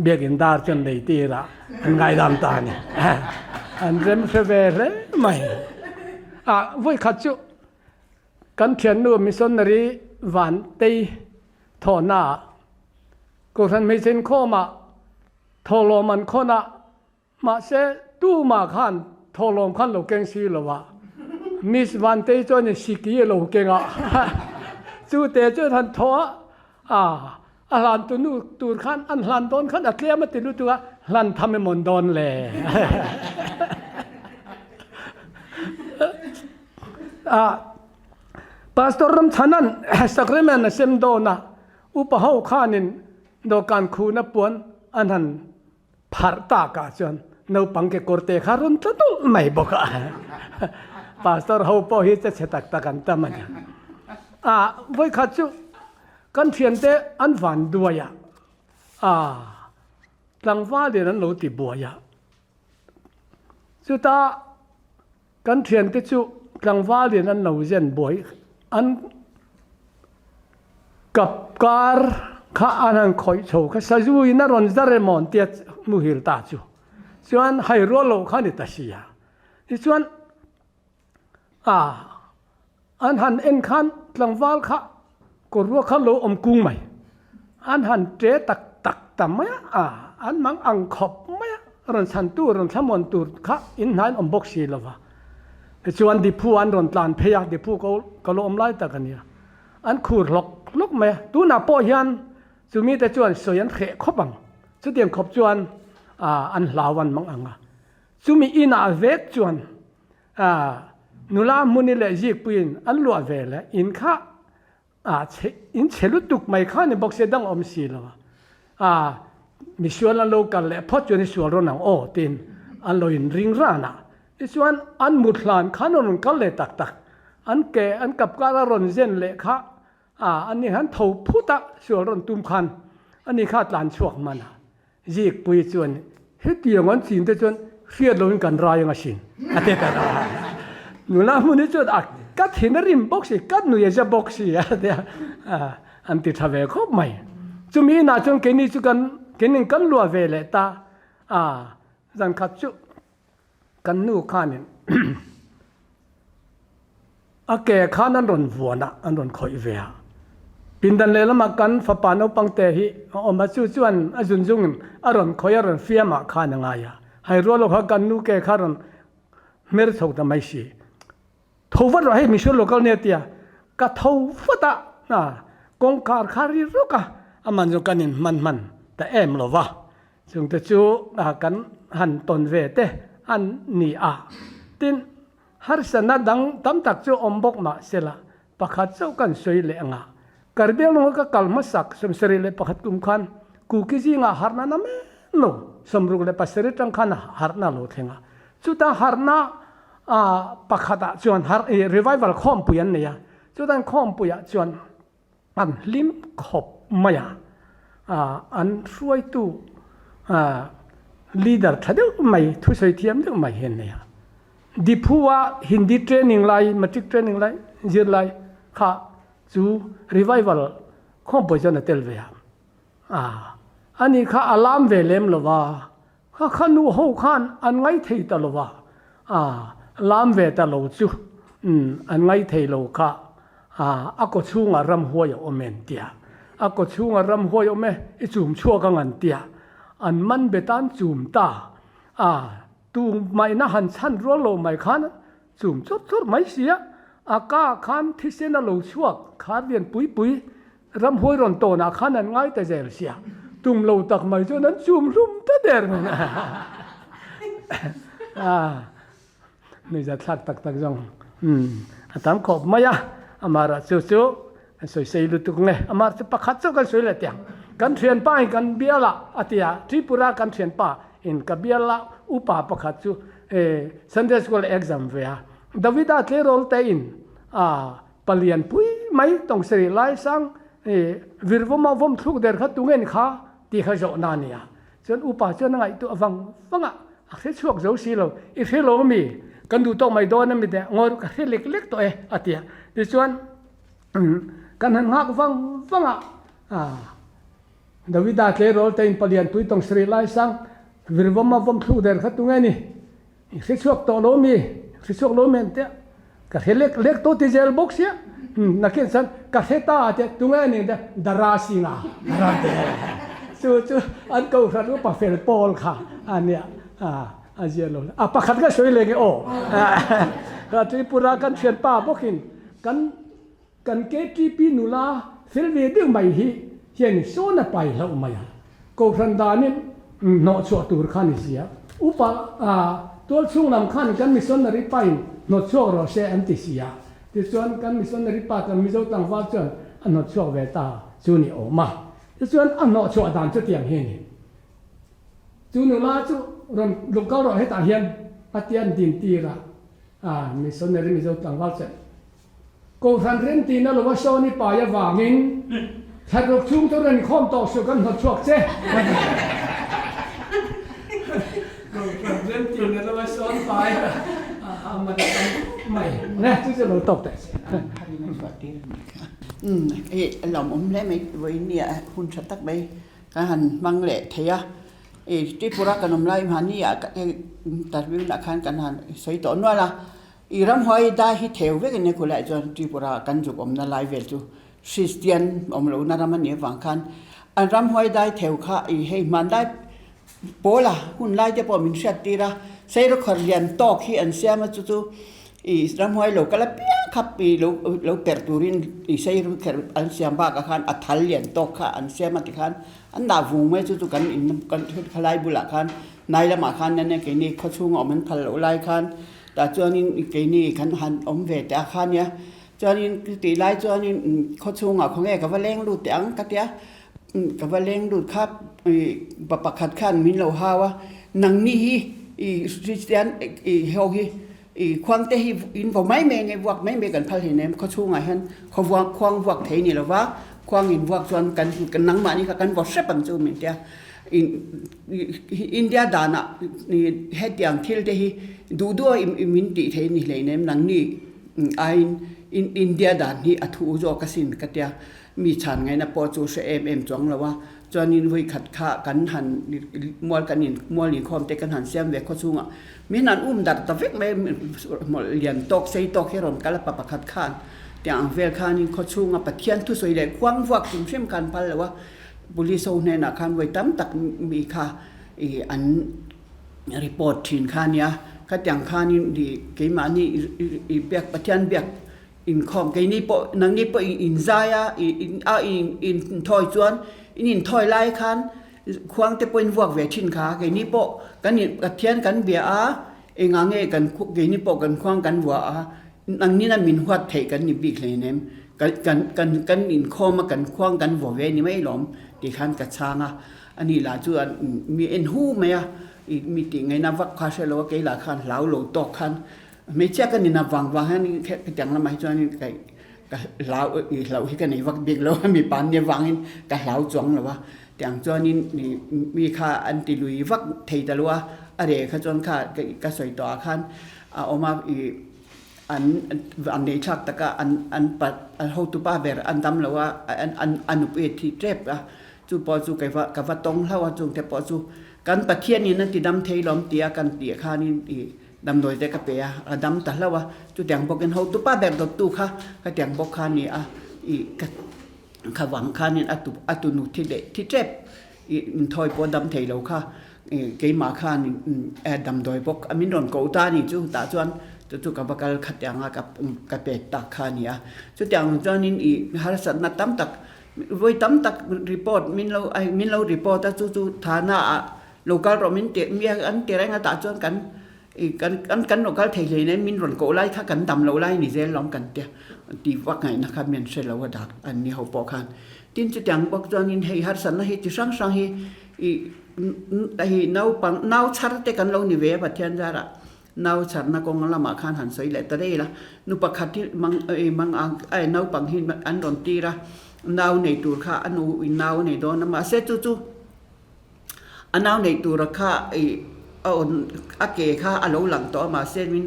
biakinn dar chuan lei tir ah an ngaidam ta a ni. An rem hre ve hle mai. Ah vawikhat chu kan thiannu missionary van tei thawhna ah Kohhran hmeichhe inkhawm ah thawhlawm an khawn a, Mahse, tumah khan thawhlawm khan lo keng si lo a, Miss Vantei chuan in siki a lo keng a, chute chuan han thaw a, a. A hlan tu nu tur khan an hlan dawn khan a tlem a ti lutuk a, hlan tham emawn dawn le. Pastor Ramchhanan sacrament a sem dawn a, upa ho khanin dawhkan khuna puan an han pharh takah chuan naupang kekawr te kha rawn tla dawlh mai bawk a. Pastor ho pawh hi che chhe tak tak an tam a ni. Ah, vawikhat chu kan thiante an van duai a, ah, tlangval in an lo ti buai a. Chuta Kan thiante chu tlangval in an lo zen buai an kap kar kha an han khawih chho kha sazu in a rawn zar emaw an tia muhil ta chu chuan hai rual loh kha a ni ta si a. Tichuan ah An han en khan tlangval kha kawr ruak kha lo awm kung mai. An han ṭe tak tak ta mai a, an mang ang khawp mai a, rawn chhan tur, rawn thlamuan tur kha in hnaiin awm bawk si lo va. Tichuan Diphu an rawn tlan phei a, Diphu ko ka lo awm lai tak a nia. An khur hlawk hlawk mai a, tunah pawh hian chumi te chuan sawi an hreh khawp ang. Chutiang khawp chuan an hlau an mang ang a. Chumi inah vek chuan A nula hmuni leh zikpuiin an luah ve leh in kha a chhe in chhe lutuk mai kha ni bawk se dang awm si lo a. A misual an lo kal leh phawt chuan i sual rawn ang aw tiin an lo in ring ran a. Tichuan an mut hlan khan an rawn kal leh tak tak. An ke an kap kar a rawn zen leh kha a ani han tho phut a sual rawn tum khan ani kha a tlan chhuak hman a. Zikpui chuan, Hetiang an chin te chuan hriat loin kan rai ang asin, a ti ta a. Nula hmun hi chuan a ka thin a rim bawk si, ka nui a za bawk si a ti a, an ti tha ve khawp mai. Chumi inah chuan keini chu kan keinin kan luah ve leh ta a, zan khat chu Kan nu khanin a ke khan an rawn vuan a, an rawn khawih ve a. Pindan lehlamah kan fapa naupang te hi a awm a, chu chuan a zun zungin a rawn khawih a, rawn fiamah khan a ngai a. Hai rual lo kha kan nu ke kha rawn hmer chho ta mai si. Tho vat rawh hei misual local nia tia ka tho vat a, a kawngkhar kha ri rawk a, aman chu kan in hman hman ta em lo va, chungte chu kan han tawn ve te an ni a. Tin, harsatna dang tam tak chu awm bawk mah sela pakhat chauh kan sawi leh anga Karbial nunga ka kal hmasak 71 kum khan Kuki zingah harhna na men lo, 67 tang khan harhna lo thleng a. Chuta harhna pakhatah chuan revival khawmpui an nei a, chutan khawmpuiah chuan an hlim khawp mai a, an hruaitu leader tha deuh mai, thusawi thiam deuh mai hi an nei a. Diphu-a Hindi training lai, matric training lai, zirlai kha chu revival khawmpui chuan a tel ve a. Ani kha a lam ve lem lo va, Kha kha nu ho khan an ngai thei ta lo va, a lam ve ta lo chu an ngai thei lo kha, a kaw chhungah ramhuai a awm e an tia, a kaw chhungah ramhuai a awm e, i chum chhuak ang an tia, an man bet a an chum ta, a tu mahina han chhan rual lo mai khan chum chawrh chawrh mai sia, a ka khan thisen a lo chhuak khar lian pui pui Ramhuai rawn tawnah khan an ngai ta zel sia, tum lo tak mai chuan an chum hlum ta der mai a. Nuihzat thlak tak tak zawng a tam khawp mai a, amah chu chu kan sawi sei lutuk nge, amah chu pakhat chauh kan sawi leh tiang. Kan thianpa in kan bial a, a ti a, Tripura kan thianpa in ka bial a, upa pakhat chu Sunday school exam ve a, Davida tleirawl te in a Palian pui mai tawngsarih lai sang virvawma vawm thluk der kha tungen kha tih kha zawhna a ni a. Chuan upa chuan a ngaihtuah vang vang a, a hre chhuak zo si lo. I hre lo ami? Kan duh tawk mai dawn ami teh ngawi ka hre lek lek tawh e a ti a. Tichuan kan han nghak vang vang a, Davida tleirawl te in palian pui tawngsarih lai sang virvawma vawm thluk der kha tunge ni? I hre chhuak tawh lo mi, hre chhuak lo men tia ka hre lek lek tawh ti zel bawk sia nakin chuan ka hre ta tia tunge ning te Dara Singh-a a rawn ti chu chu an kohhran upa fel pawl kha a nia a zia lo a pakhat ka sawi leh nge aw Tripura kan thianpa bawkin kan Kan KTP nula fel ve deuh mai hi Hian sawn a pai hlauh mai a, Kohhran danin hnawh chhuah tur kha ni si a. Upa tual chhung lam khan kan missionary pa in hnawt chhuak rawh se an ti si a. Tichuan kan missionary pa kan Mizo tlangval chuan a hnawt chhuak ve ta chu ni awm a. Tichuan a hnawh chhuah dan chu tiang hi a ni. Chu nula chu rawn luk kal rawh hetah hian a ti an din tir a, missionary Mizo tlangval chuan Kohhran remtihna lova sawn i pai avangin thlaruk chhung chu rawn khawm tawh suh kan hnawt chhuak che. Kohhran remtihna lova sawn pai a man tam mai. Ne chu chu lo tawk teh se. Umm hei a lawmawm hle mai vawiin ah hun tha tak mai kan han hmang leh thei a ih Tripura kan awm lai mahni ah interview nah khan kan han sawi tawh nual a. I ramhuai dai hi theu vek in khulai chuan Tripura kan zuk awmna lai vel chu Kristian awm lohna ram a nih avang khan an ramhuai dai theu kha i hei hmanlai pawla hun lai te pawh min hriat tir a, Seirawkhar lian tawk hi an siam a chu chu i ramhuai lo kal apiang kha i lo lo perh turin i Seirawkhar an siam bakah khan a thal lian tawk kha an siam a tikhan an dah vung mai chu chu kan in kan khalai bulah khan hnai lamah khan ania keini khawchhunga awm an phal loh lai khan Tah chuanin keini kan han awm ve teh a kha nia. Chuanin tih lai chuanin khawchhungah khawnge ka va leng lut teh ang ka tia. Ka va leng lut kha pa pakhat khan min lo hau a, nangni hi i Kristian i ho hi i khuangte hi in vaw mai mai nge vuak mai mai kan phal hleinem em khawchhungah hian khawvuak khuang vuak thei ni lova khuang in vuak chuan kan nangmahni kha kan vaw hrep ang chu min tia. India danah hetiang thil te hi duh duh a min tih theih a ni hleinem nangni aiin India dan hi a thu zawk asin ka tia mi chhan ngaihna pawh chu hre em em chuang lo a chuanin vawi khat kha kan han mual kan in mual inkhawm te kan han siam ve khawchhungah min han um darh ta vek mai hmawlh lian tawk sei tawk hi rawn kal a pa pakhat khan tiang ang vel khanin khawchhunga Pathian thusawi leh khuang vuak hrim hrim khan phal lo a. Police ho hnenah khan vawi tam tak mi kha ih an report thin kha ania, khatiang khanin ih keimahni ih biak Pathian biak inkhawm keini pawh nangni pawh ih inzai a ih a inthawi chuan in inthawi lai khan khuang te pawhin vuak ve thin kha keini pawh kan in Pathian kan bia a engah nge kan keini pawh kan khuang kan vuah a Nangnin a min huat theih kan ni bik hleinem, kan kan kan kan inkhawm a kan khuang kan vaw ve ni mai lawm tih khan ka chhang a, ani lah chu an mi en hu mai a, i mi tih ngaihna vak kha hre lo a, kei lah khan hlau lo tawk khan hmeichhia ka nina vang vang hian hetiang lamah hi chuan ka ka hlau i hlauh hi ka nei vak bik lo a, mipa an nia vangin ka hlau chuang lo a, tiang chuanin mi kha an ti lui vak thei ta lo a, a reh kha chuan kha ka sawi tawh ah khan a awm a i an an nei thlak taka an an pa an hotupa ber an dam lo a an an a nupui a thi tep a chu pawh chu kei va ka va tawng hlauh a chungte pawh chu kan Pathian in a ti dam thei lawm tia kan tih khanin i damdawi te ka pe a a dam ta hlauh a chutiang bawkin hotupa ber dawttu kha khatiang bawk kha a ni a i ka kha vang khanin a tu a tunu thi leh thi tep i inthawi pawh dam thei lo kha Keimah khan damdawi bawk a min rawn koh ta a ni chu tah chuan chu chu ka va kal khatiang a ka pek tak kha a ni a. Chutiang chuanin ih harsatna tam tak vawi tam tak report min lo min lo report a chu chu thana ah lo kal rawh min tih mi an ti reng a tah chuan kan ih kan kan lo kal thei hlei nen min rawn koh lai kha kan dam loh lai ni zel lawm kan tia tih vak ngaihna kha min hre lo a dak an ni ho pawh khan. Tin chutiang bawk chuanin hei harsatna hi chi hrang hrang hi ih Hei naupang nau chhar te kan lo ni ve a Pathian zarah nau chharna kawng lamah khan han sawi leh ta daih la. Nu pakhat hi mang mang ang ai naupang hi an rawn tir a, nau nei tur kha a nu in nau a nei dawn a mahse chu chu a nau nei tura kha ih a awn a ke kha a lo lang tawh a mahse min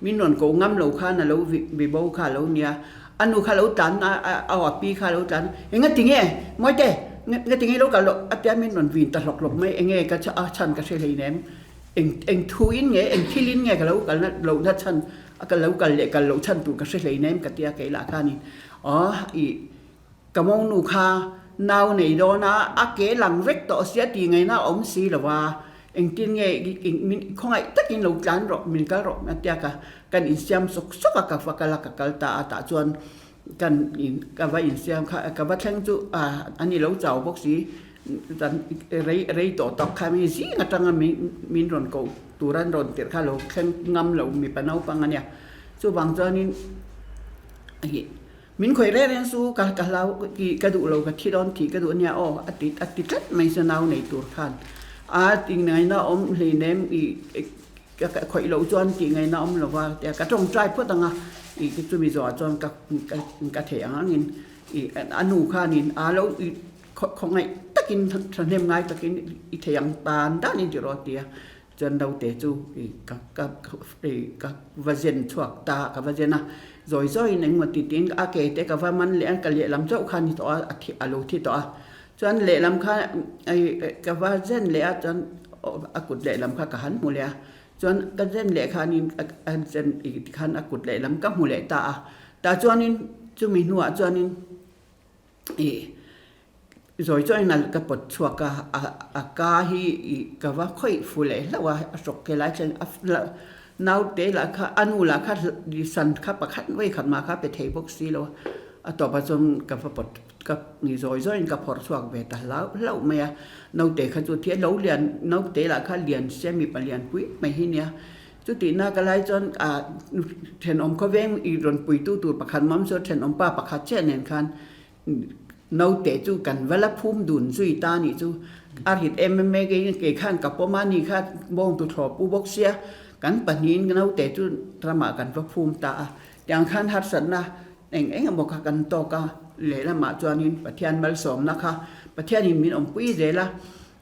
min rawn koh ngam lo khan a lo vi bo kha a lo nia. A nu kha lo tlan a, a a pi kha lo tlan a, Enga tinge? Mawite, nga tinge lo kal loh? A tia min rawn vin ta hlawk hlawk mai, enge ka a chhan ka hre hleinem, eng eng thu in nge, eng thil in nge ka lo kal na loh na chhan, a ka lo kal leh kal loh chhan tur ka hre hleinem ka tia kei lah khanin, aw ih ka monu kha nau nei dawn a, a ke lang vek tawh sia tih ngaihna a awm si lo a, Engtin nge min khawngaih takin lo tlan rawh, min kal rawh a tia ka kan insiam sawk sawk a, ka va kal a, ka kal ta a, tah chuan Kan in ka va insiam kha ka va thleng chu a a ni lo chau bawk si kan rei rei tawh tak kha mi zing atanga min min rawn koh tur an rawn tirh kha lo thleng ngam lo mipa naupang a nia chuvang chuanin ih min khawih reng reng chu ka ka hlau ih ka duh lo ka thi dawn tih ka duh ania aw a ti a ti tlat mai chu nau nei tur khan a tingaina awm hleinem ih Ka khawih loh chuan tih ngaihna awm lo va, tia ka tawngtai phawt ang a, ih chumi zawhah chuan ka ka theih ang angin ih a nu khanin a lo ih khawngaih takin thahnem ngai takin i thei ang tan danin ti rawh a ti a, chuan naute chu ih ka ka ih ka va zen chhuak ta ka va zen a, zawi zawiin engemaw ti tiin a ke te ka va man leh a, ka lehlam chauh kha a ni tawh a, a thi a lo thi tawh a, Chuan lehlam kha ka va zen leh a chuan a kut lehlam kha ka han hmu leh a, chuan ka zen leh khanin a zen khan a kut lehlam ka hmu leh ta a, tah chuanin chumi hnuah chuanin ih zawi chuanin a ka pawt chhuak a, a ka hi ih ka va khawih fu leh hlauh a, a hrawk ke lai chuan a naute lah kha a nu lah kha san kha pakhat vawikhat mah kha pe thei bawk si lo a, a tawpah chuan ka va pawt Ka ni zawi zawiin ka phawrh chhuak ve ta hlauh hlauh mai a, naute kha chu thil lo lian, naute lah kha lian sia mipa lian pui mai hi nia. Chutihna ka lai chuan ah thenawm khawveng i rawn puitu tur pakhat mawm chu thenawm pa pakhat chiah nen khan naute chu kan va la phum dun zui ta nih chu. A rit em em mai kei kei khan ka pawm a ni kha bawng tu thlawh pu bawk sia kan pahnihin naute chu ramah kan va phum ta a. Tiang khan harsatna Eng eng emaw kha kan tawk a, lehlamah chuanin Pathian malsawmna kha Pathianin min awmpui zel a,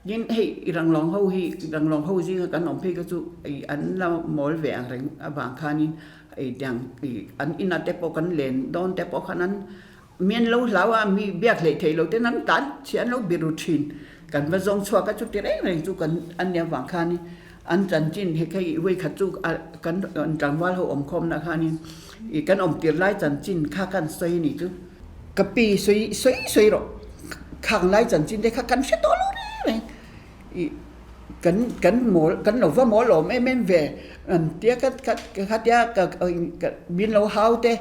tin hei i ranglawng ho hi ranglawng ho zinga kan awm phei kha chu ih an la mawl ve ang reng avang khanin ih tiang ih an inah te pawh kan len dawn te pawh khan an mi an lo hlau a, mi biak hleih theih loh ten an tan chhiah an lo bi ru thin, kan va zawng chhuak a chuti reng reng chu kan an nia vang khanin An chanchin he kha i vawikhat chu kan tlangval ho awmkhawmna khanin i kan awm tir lai chanchin kha kan sawi a ni chu. Ka pi sawi sawi sawi rawh khang lai chanchin te kha kan hre tawh lo reng reng i kan kan mawl kan lo va mawl awm em em ve an tia ka ka khatia ka min lo hau te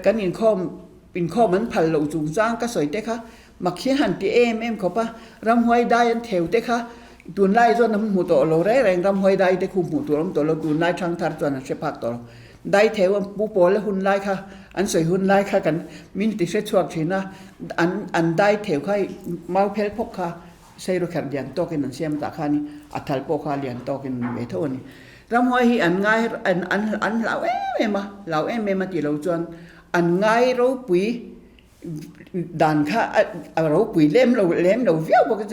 kan inkhawm inkhawm an phal loh chungchang ka sawi te kha Mak hi han ti em em khawp a, ramhuai dai an theu te kha tunlai chuan an hmu tawh lo reng reng, ramhuai dai te khu hmuh tur a awm tawh lo, tunlai thangthar chuan an hre phak tawh lo. Dai theu an pu pawl a hun lai kha, an sawi hun lai kha kan min ti hre chhuak thin a, an an dai theu kha mau phel phawk kha seirawkherh lian tawkin an siam tah khan a thal pawh kha lian tawkin ve tho a ni. Ramhuai hi an ngai an an an hlau em em a, hlau em em a tih loh chuan an ngai ropui Dan kha a ropui lem lo lem lo viau bawk a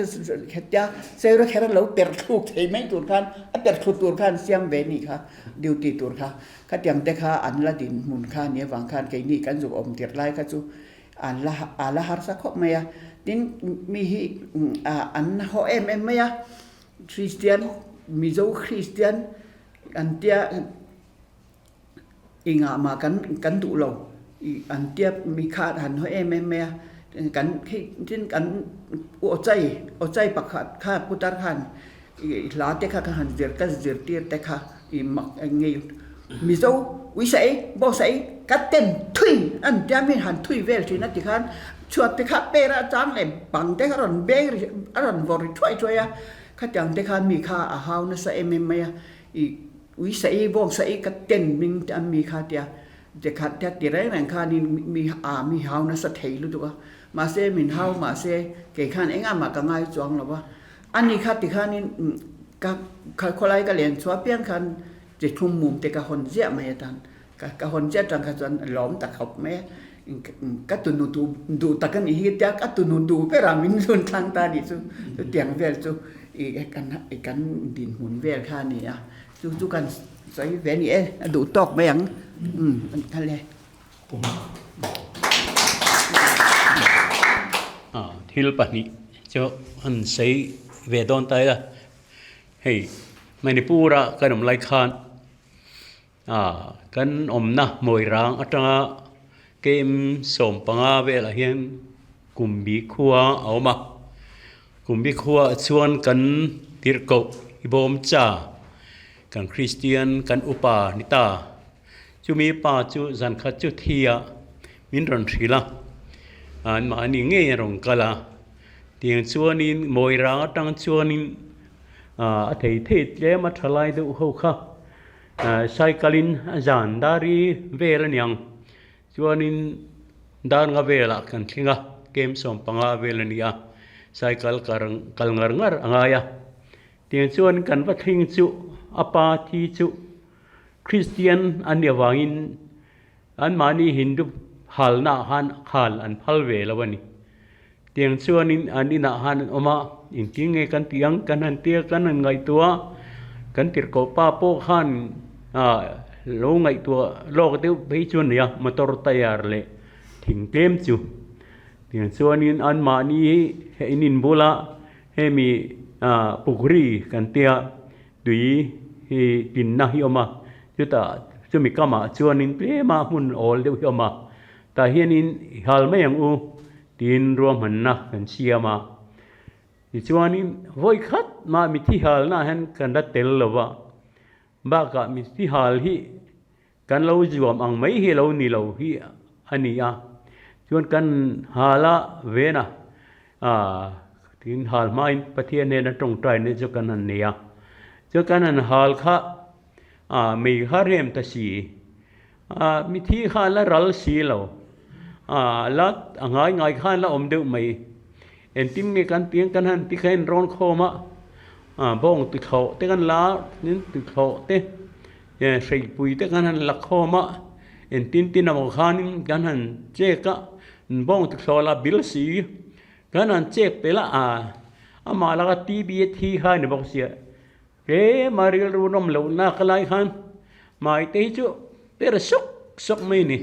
hetia Seira kher a lo per thluk thei mai tur khan a per thlu tur khan siam ve nih kha duty tur kha khatiang te kha an la din hmun kha nia vang khan keini kan zuk awm tirh lai kha chu an la a la harsa khawp mai a tin mi hi an haw em em mai a Kristian Mizo Kristian an tia Engah mah kan kan duh lo ih an tia mi kha han haw em em mai a kan hei tin kan aw chai aw chai pakhat kha putar khan ih hla te kha ka han zir ka zirtir te kha ih mak ngei Mizo uisaih bawksaih ka ten thui an tia mi han thui vel thin a tikhan chhuat te kha per a chang leh bang te kha rawn beng ri a rawn vawr ri thuai thuai a khatiang te khan mi kha a hau nasa em em mai a ih Ui saih, bawng saih ka ten ming te an mi kha tia te khat tia ti reng reng khanin mi a mi hau nasa thei lutuk a, mahse min hau mahse kei khan engah mah ka ngai chuang lo va, ani kha ti khanin ka khawlai ka len chhuah piang khan chi thlum mum te ka hawn ziah mai atan ka ka hawn ziah tang kha chuan lawm ta khawp mai a, ka tunu duh tak a nih hi tia ka tunu duh berah min lun thlang ta nih chu chutiang vel chu. I kan i kan dinhmun vel kha a ni a, chu chu kan sawi ve a ni e, a duh tawk mai ang umm an kal e. Thil pahnih chu an sawi ve dawn ta ila, hei Manipur a kan awm lai khan kan awmna Mawirang atanga KM 15 velah hian Kumbi khua a awm a, Kumbi khuaah chuan kan tirhkoh i bawm cha, kan Kristian kan upa ni ta. Chumi pa chu zan khat chu thi a. min rawn hrilh a, anmahni ngei a rawn kal a, tiang chuanin Mawirang atang chuanin a thei thei tlem a tha lai deuh ho kha cycle in a zan dar i vel a niang chuanin dar nga velah kan thleng a kem 15 vel a ni a cycle kal ngar ngar a ngai a tiang chuan kan va thleng chu a pa thi chu Kristian an nih avangin Anmahni Hindu halnaah khan hal an phal ve lo a ni. Tiang chuanin an inah khan an awm a, engtin nge kan tih ang kan han tia kan han ngaihtuah a, kan tirhkoh pa pawh khan ah lo ngaihtuah lawk deuh phei chu a ni a, motor tire leh thing tlem chu. Tiang chuanin anmahni he in inbula hemi ah pukri kan tia Tui hi tinna hi awm a, chutah chumi kamah chuanin tlema hmun awl deuh hi awm a, tah hianin i hal mai ang u tiin ruahmanna kan siam a. Tichuanin vawi khat mah mithi halnaah hian kan la tel lo va, bakah mithi hal hi Kan lo zuam ang mai hi lo ni lo hi a ni a, chuan kan hal a ven a, tin hal hmain Pathian hnena tawngtaina chu kan han nei a, chuan kan han hal kha mei kha rem ta si, mithi kha la ral si lo, la a ngai ngai khan la awm deuh mai. Engtin nge kan tih ang kan han ti kha en rawn khawm a, bawng tuthlawh te kan la a, tin tuthlawh te hreipui te kan han la khawm a, engtin tin emaw khanin kan han chek a, bawng tuthlawh la bil si kan han chek tel a, amah laka TB a thi kha a ni bawk sia. Tlema rilru nawm loh nak lai khan hmai te hi chu per sawk sawk mai a ni.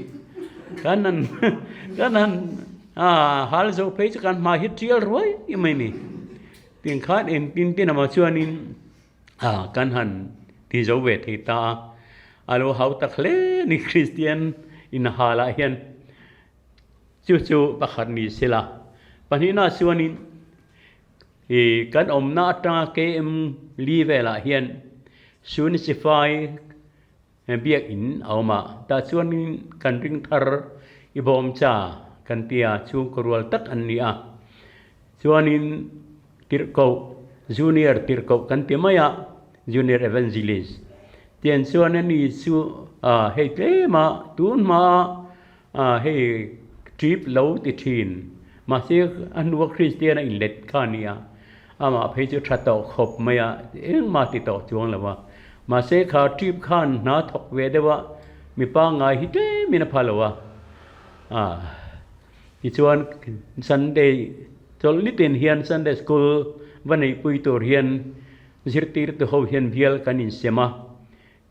Kan han kan han hal zo phei chu kan hmai hi tial ruai mai a ni. Tin khan engtin tin emaw chuanin kan han ti zo ve thei ta a, a lo hau tak hle a ni Kristian inhalah hian. Chu chu pakhat ni sela. Pahnihna chuanin. I kan awmna atanga KM li velah hian Sunisifai biakinn a awm a, tah chuanin kan ring thar i bawm cha kan tia chhungkaw rual tak an ni a. Chuanin tirhkoh, junior tirhkoh kan ti mai a, junior evangelist tiang chuan ani chu hei tlema tun hmaa A hei trip lo ti thin. Mahse a hnua Kristian a inlet kha a nia. Amah phei chu tha tawh khawp mai a, engmah ti tawh chuang lo a. Mahse kha trip khan hna thawk ve deuh a, mipa ngai hi tlemin a pha lo a. A tichuan Sunday chawlh nitin hian Sunday school va neihpui tur hian zirtirtu ho hian bial kan insem a.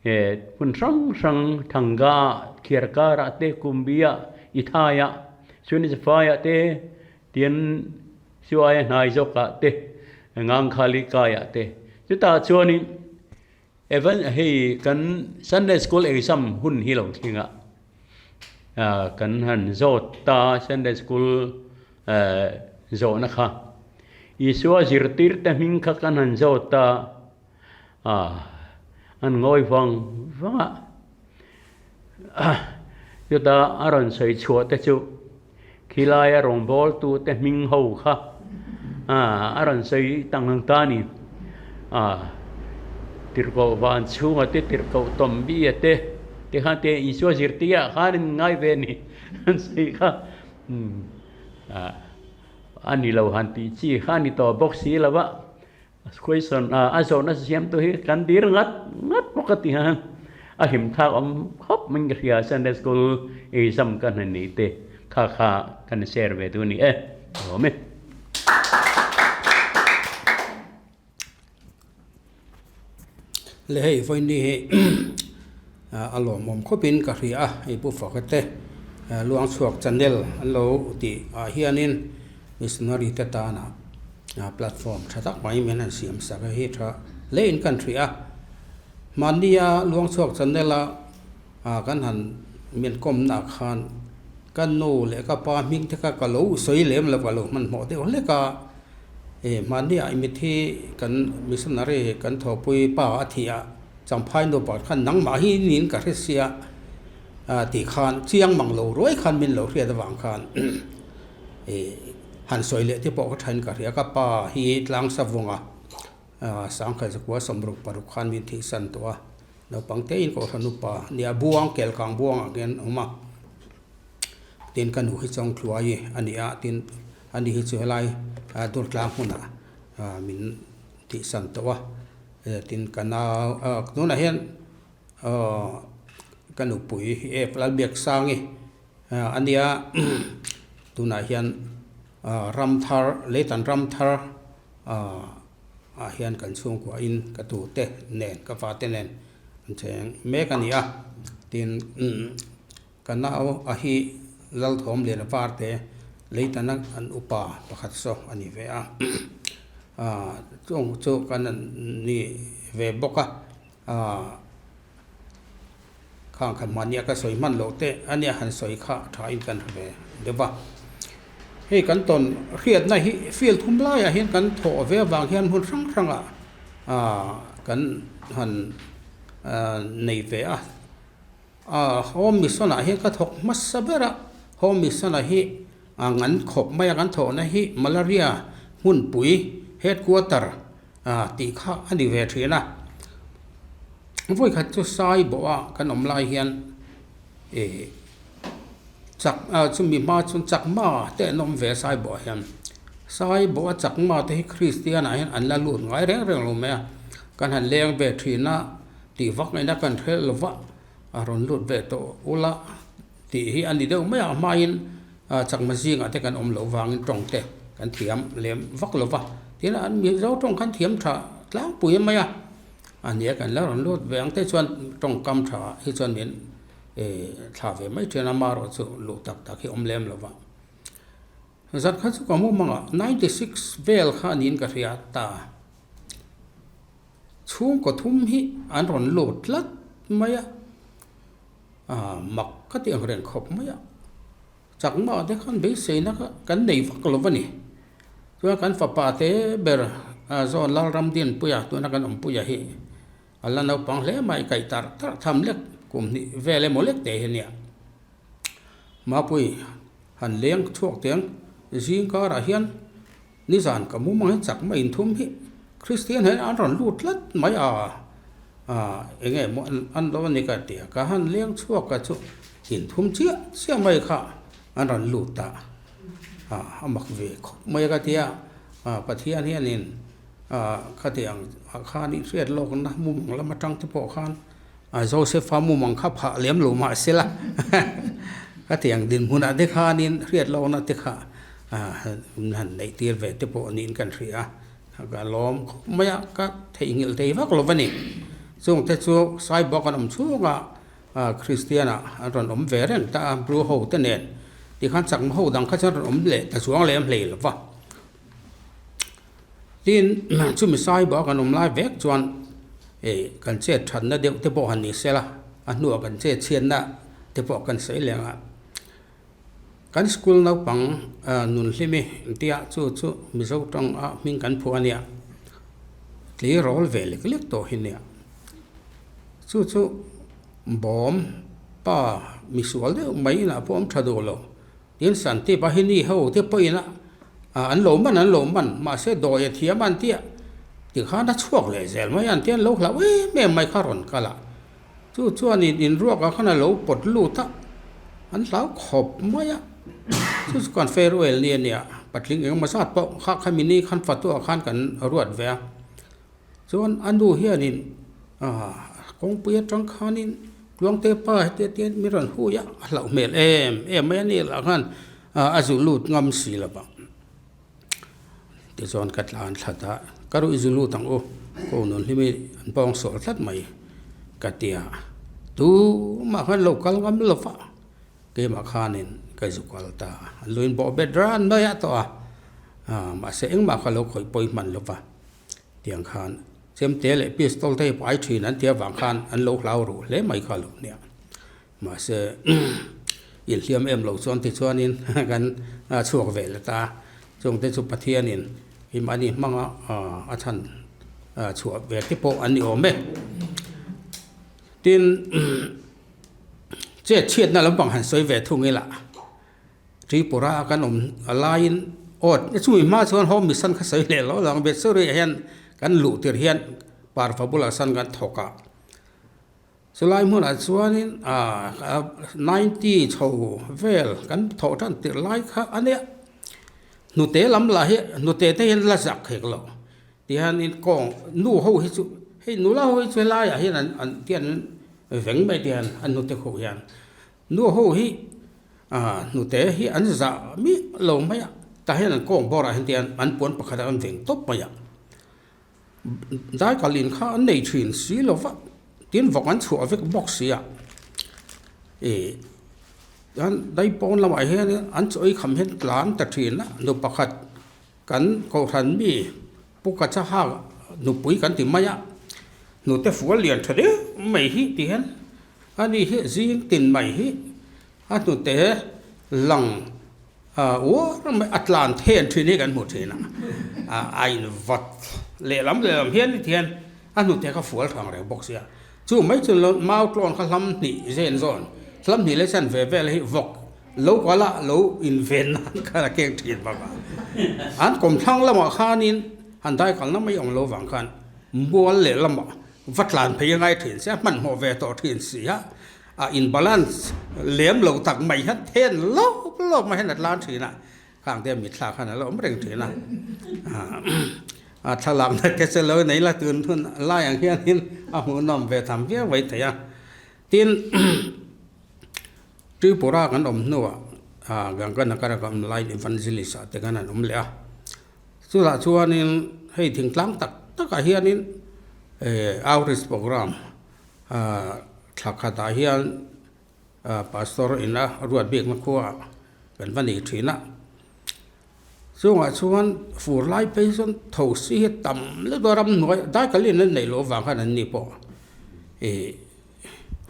He hmun hrang hrang Thanga, Khiarkarah te, Kumbiah, Ithaiah, Sunizafaiah te, Tian Suaia hnai zawkah te, Ngangkhalikaiah te. Chutah chuanin Evan hei kan Sunday School exam hun hi lo thleng a, kan han zawt ta Sunday School zawhna kha. Isua zirtirte hming kha kan han zawt ta. A, an ngawi vang vang a. Chutah a rawn sawi chhuah te chu khilaia rawngbawltu te hming ho kha a rawn sawi tang ang ta a ni. A, tirhkoh van chhunga te, tirhkoh tawmbi a te, te khan te Isua zirtir ah khan in ngai ve a ni an sawi kha. A ni lo han tih chi kha a ni tawh bawk si lo va. Question, A zawhna siamtu hi kan dir ngat ngat bawk a ti a, a hlim thlak awm khawp mai ka hria Sunday School exam ka hna ni te kha kha kan share ve duh a ni e. Awm e. Le hei vawiin hi a lawmawm khawpin ka hria a, hei Pu Faka te Luangchhuak channel an lo tih ah hianin missionary te tana platform tha tak mai min han siam sak a hi tha hle in kan hria a. Mahnia Luangchhuak channel a kan han min kawmna ah khan ka nu leh ka pa hming te kha ka lo sawi lem lo ka lo hmanhmawh deuh hlek a. E mahnia i mithi kan missionary kan thawhpui pa a thih ah Champhai nu pakhat khan nangmah hi niin ka hre sia. Tih khan chiang mang lo ruai khan min lo hriat avang khan ih han sawi leh te pawh ka thain ka hria. Ka pa hi tlang savunga sangkhat zakua sawmruk paruk khan min thihsan tawh a, naupang te in kohhran upa nia buang kelkang buangah khian a awm a, tin ka nu hi chawngthluai a ni a, tin ani hi chu helai Durtlang hmunah min thihsan tawh a, tin ka nau tunah hian. Aw ka nupui hi e Lalbiaksangi a nia tunah hian ramthar leitan ramthar ah hian kan chhungkua in ka tute nen ka fate nen an cheng mek a ni a tin ka nau a hi Lalthawm lian a parte leitana an upa pakhat saw a ni ve a chung chu kan ni ve bawk a. Khang kha mahnia ka sawi hman loh te a nia han sawi kha tha in kan hre ve deuh va. Hei kan tawn hriatna hi field thum laiah hian kan thawh ve avang hian hmun hrang hrangah kan han nei ve a. Home Mission ah hian ka thawk hmasa ber a, Home Mission ah hi ngan khawp mai a kan thawhna hi Malaria hmunpui headquarter tih kha a ni ve thin a. Vawi khat chu sai bawh a kan awm lai hian ih chak chumi hma chuan chakma te an awm ve a sai bawh ah hian. Sai bawh a chakma te hi Kristian ah hian an la lut ngai reng reng lo mai a, kan han leng ve thin a tih vak ngaihna kan hrel lo va a rawn lut ve tawh ula tih hi a ni deuh mai a, a hmain chakma zingah te kan awm loh vangin tawng te kan thiam lem vak lo va, tin an Mizo tawng khan thiam tha tlangpui mai a, a nia kan la rawn lut ve ang te chuan tawngkam tha hi chuan min thla ve mai thin a, amaherawhchu luh tak tak hi awm lem lo va. Zat kha chu ka mumang ah 96 vel kha niin ka hria ta. Chhungkaw thum hi an rawn lut tlat mai a, mak ka ti ang reng khawp mai a. Chakma te khan beiseina kha kan nei vak lo va ni. Chuan kan fapa te ber zawn Lalramdinpuia tuna kan awmpuia hi a la naupang hle mai kaih tarh tarh tham lek kum hnih vel emaw lek te hi nia. Mapui han leng chhuak teng zing karah hian nizan ka mu mang hi chak mai inthum hi Kristian hian an rawn lut tlat mai a eng nge maw an lo a ni ka ti a ka han leng chhuak a chu inthum chiah chiah mai kha an rawn lut a a mak ve khawp mai a ka ti a Pathian hianin khatiang ah khan inhriat lawkna mumang lam atang te pawh khan Joseph-a mumang kha phah lem lo mah se la, khatiang dinhmunah te khanin hriat lohna te kha han neih tir ve te pawh niin kan hria a, ka lawm khawp mai a, ka theihnghilh thei vak lo va ni. Chungte chu Saibawk an awm chhunga Kristian-ah an rawn awm ve reng ta a, Bru ho te nen tikhan chakma ho dang kha chuan rawn awm leh ta chuang lem hlei lo va. Tin, chumi Saibawk an awm lai vek chuan ih kan chet thatna deuh te pawh han ni sela, a hnuah kan chet chhiatna te pawh kan sawi leng a. Kan school naupang Nunhlimi tia chu chu Mizo tawng a hming kan phuah a nia, tleirawl ve lek lek tawh hi nia. Chu chu bawm pa misual deuh mai inah pawh awm tha duh lo. Tin Santi Bahini ho te pawhin a an lo man an lo man mahse dawi a thiam an tia tikhan a chhuak leh zel mai an tia an lo hlauh em em mai kha rawn kal a chu chuanin inruakah khan a lo pawt lut a an hlau khawp mai a chu chu kan farewell ni a nia patling engemaw zat pawh kha khami ni khan fatuah khan kan ruat ve a. Chuan a nu hianin kawngpui atang khanin Tluangte pa hetiang tiang min rawn hui a, a hlauh hmel em em mai a ni lah khan a zu lut ngam si lo vang. Tichuan ka tlan thlat a, ka ruih zu lut ang u, ko nun hlim hi an pawng sual tlat mai ka ti a, tumah khan lo kal ngam lo va, keimah khanin ka zu kal ta a, an luin bawh bet ran mai a tawh a, mahse engmah kha lo khawih pawi hman lo va. Tiang khan chemte leh pistol te hi pai thin an tih avang khan an lo hlau ruh hle mai kha lo nia. Mahse inhliam em lo chuan tichuanin kan chhuak ve leh ta. Chungte chu Pathianin mahni hmanga a chhan chhuah ve te pawh an ni awm e. Tin. Chet chhiatna lampang han sawi ve thung ila, Tripura a kan awm laiin aw chumi hma chuan Home Mission kha sawi leh lo lo ang, Bethsuri ah hian kan luh tir hian parva bulah sawn kan thawk a, chulai hmunah chuanin ah ninety chho vel kan thawh tan tirh lai kha a nia, hnute lam lah hi hnute te hian la zak hek lo. Tihianin kawng nu ho hi chu hei nula ho hi chu helaiah hian an an tian veng mai tihian an hnute khuh hian nu ho hi ah hnute hi an zah miah lo mai a tah hian an kawng bawrah hian tihian an puan pakhat ah an veng tawp mai a daikal in kha an nei thin si lo va tin vawk an chhuah vek bawk si a ih an daipawn lamah hianin an chaw ei kham hian tlan ta thin a nu pakhat. Kan kohhran mi Pu Kachaha nupui kan ti mai a, hnute fual lian tha deuh mai hi ti hian ani hi zing tin mai hi a hnute lang uar mai a tlan then thin hi kan hmu thin a, a invat lehlam lehlam hian ti hian a hnute kha fual thang reng bawk sia. Chu mai chu lo mau tlawn kha hlam hnih zen zawn, hlam hnih leh chan ve vel hi vawk lo kual a lo inven nan khan a keng thin bawk a. An kawmthlang lamah khanin han dai kalna mai awm lo vang khan mual leh lamah va tlan phei a ngai thin sia, hmanhmawh ve tawh thin si a, a in balance lem lo tak mai hian then lawk lawk mai hian a tlan thin a. Khang te mitthla khan a la awm reng thin a, a thlalakna te chu lo nei la tun hun lai ang hianin a hmuhnawm ve tham viau mai thei a. Tin, Tripura kan awm hnuah Ganganagar kan awm laiin Evangelist ah te khan an awm leh a, chutah chuanin hei thingtlang tak takah hianin outreach programme thla khatah hian Pastor ina ruat bikna khua kan va nei thin a, chungah chuan fur lai phei chuan tho si hi tam lutuk a ramhnuai daikalin an neih loh avang khan an ni pawh ih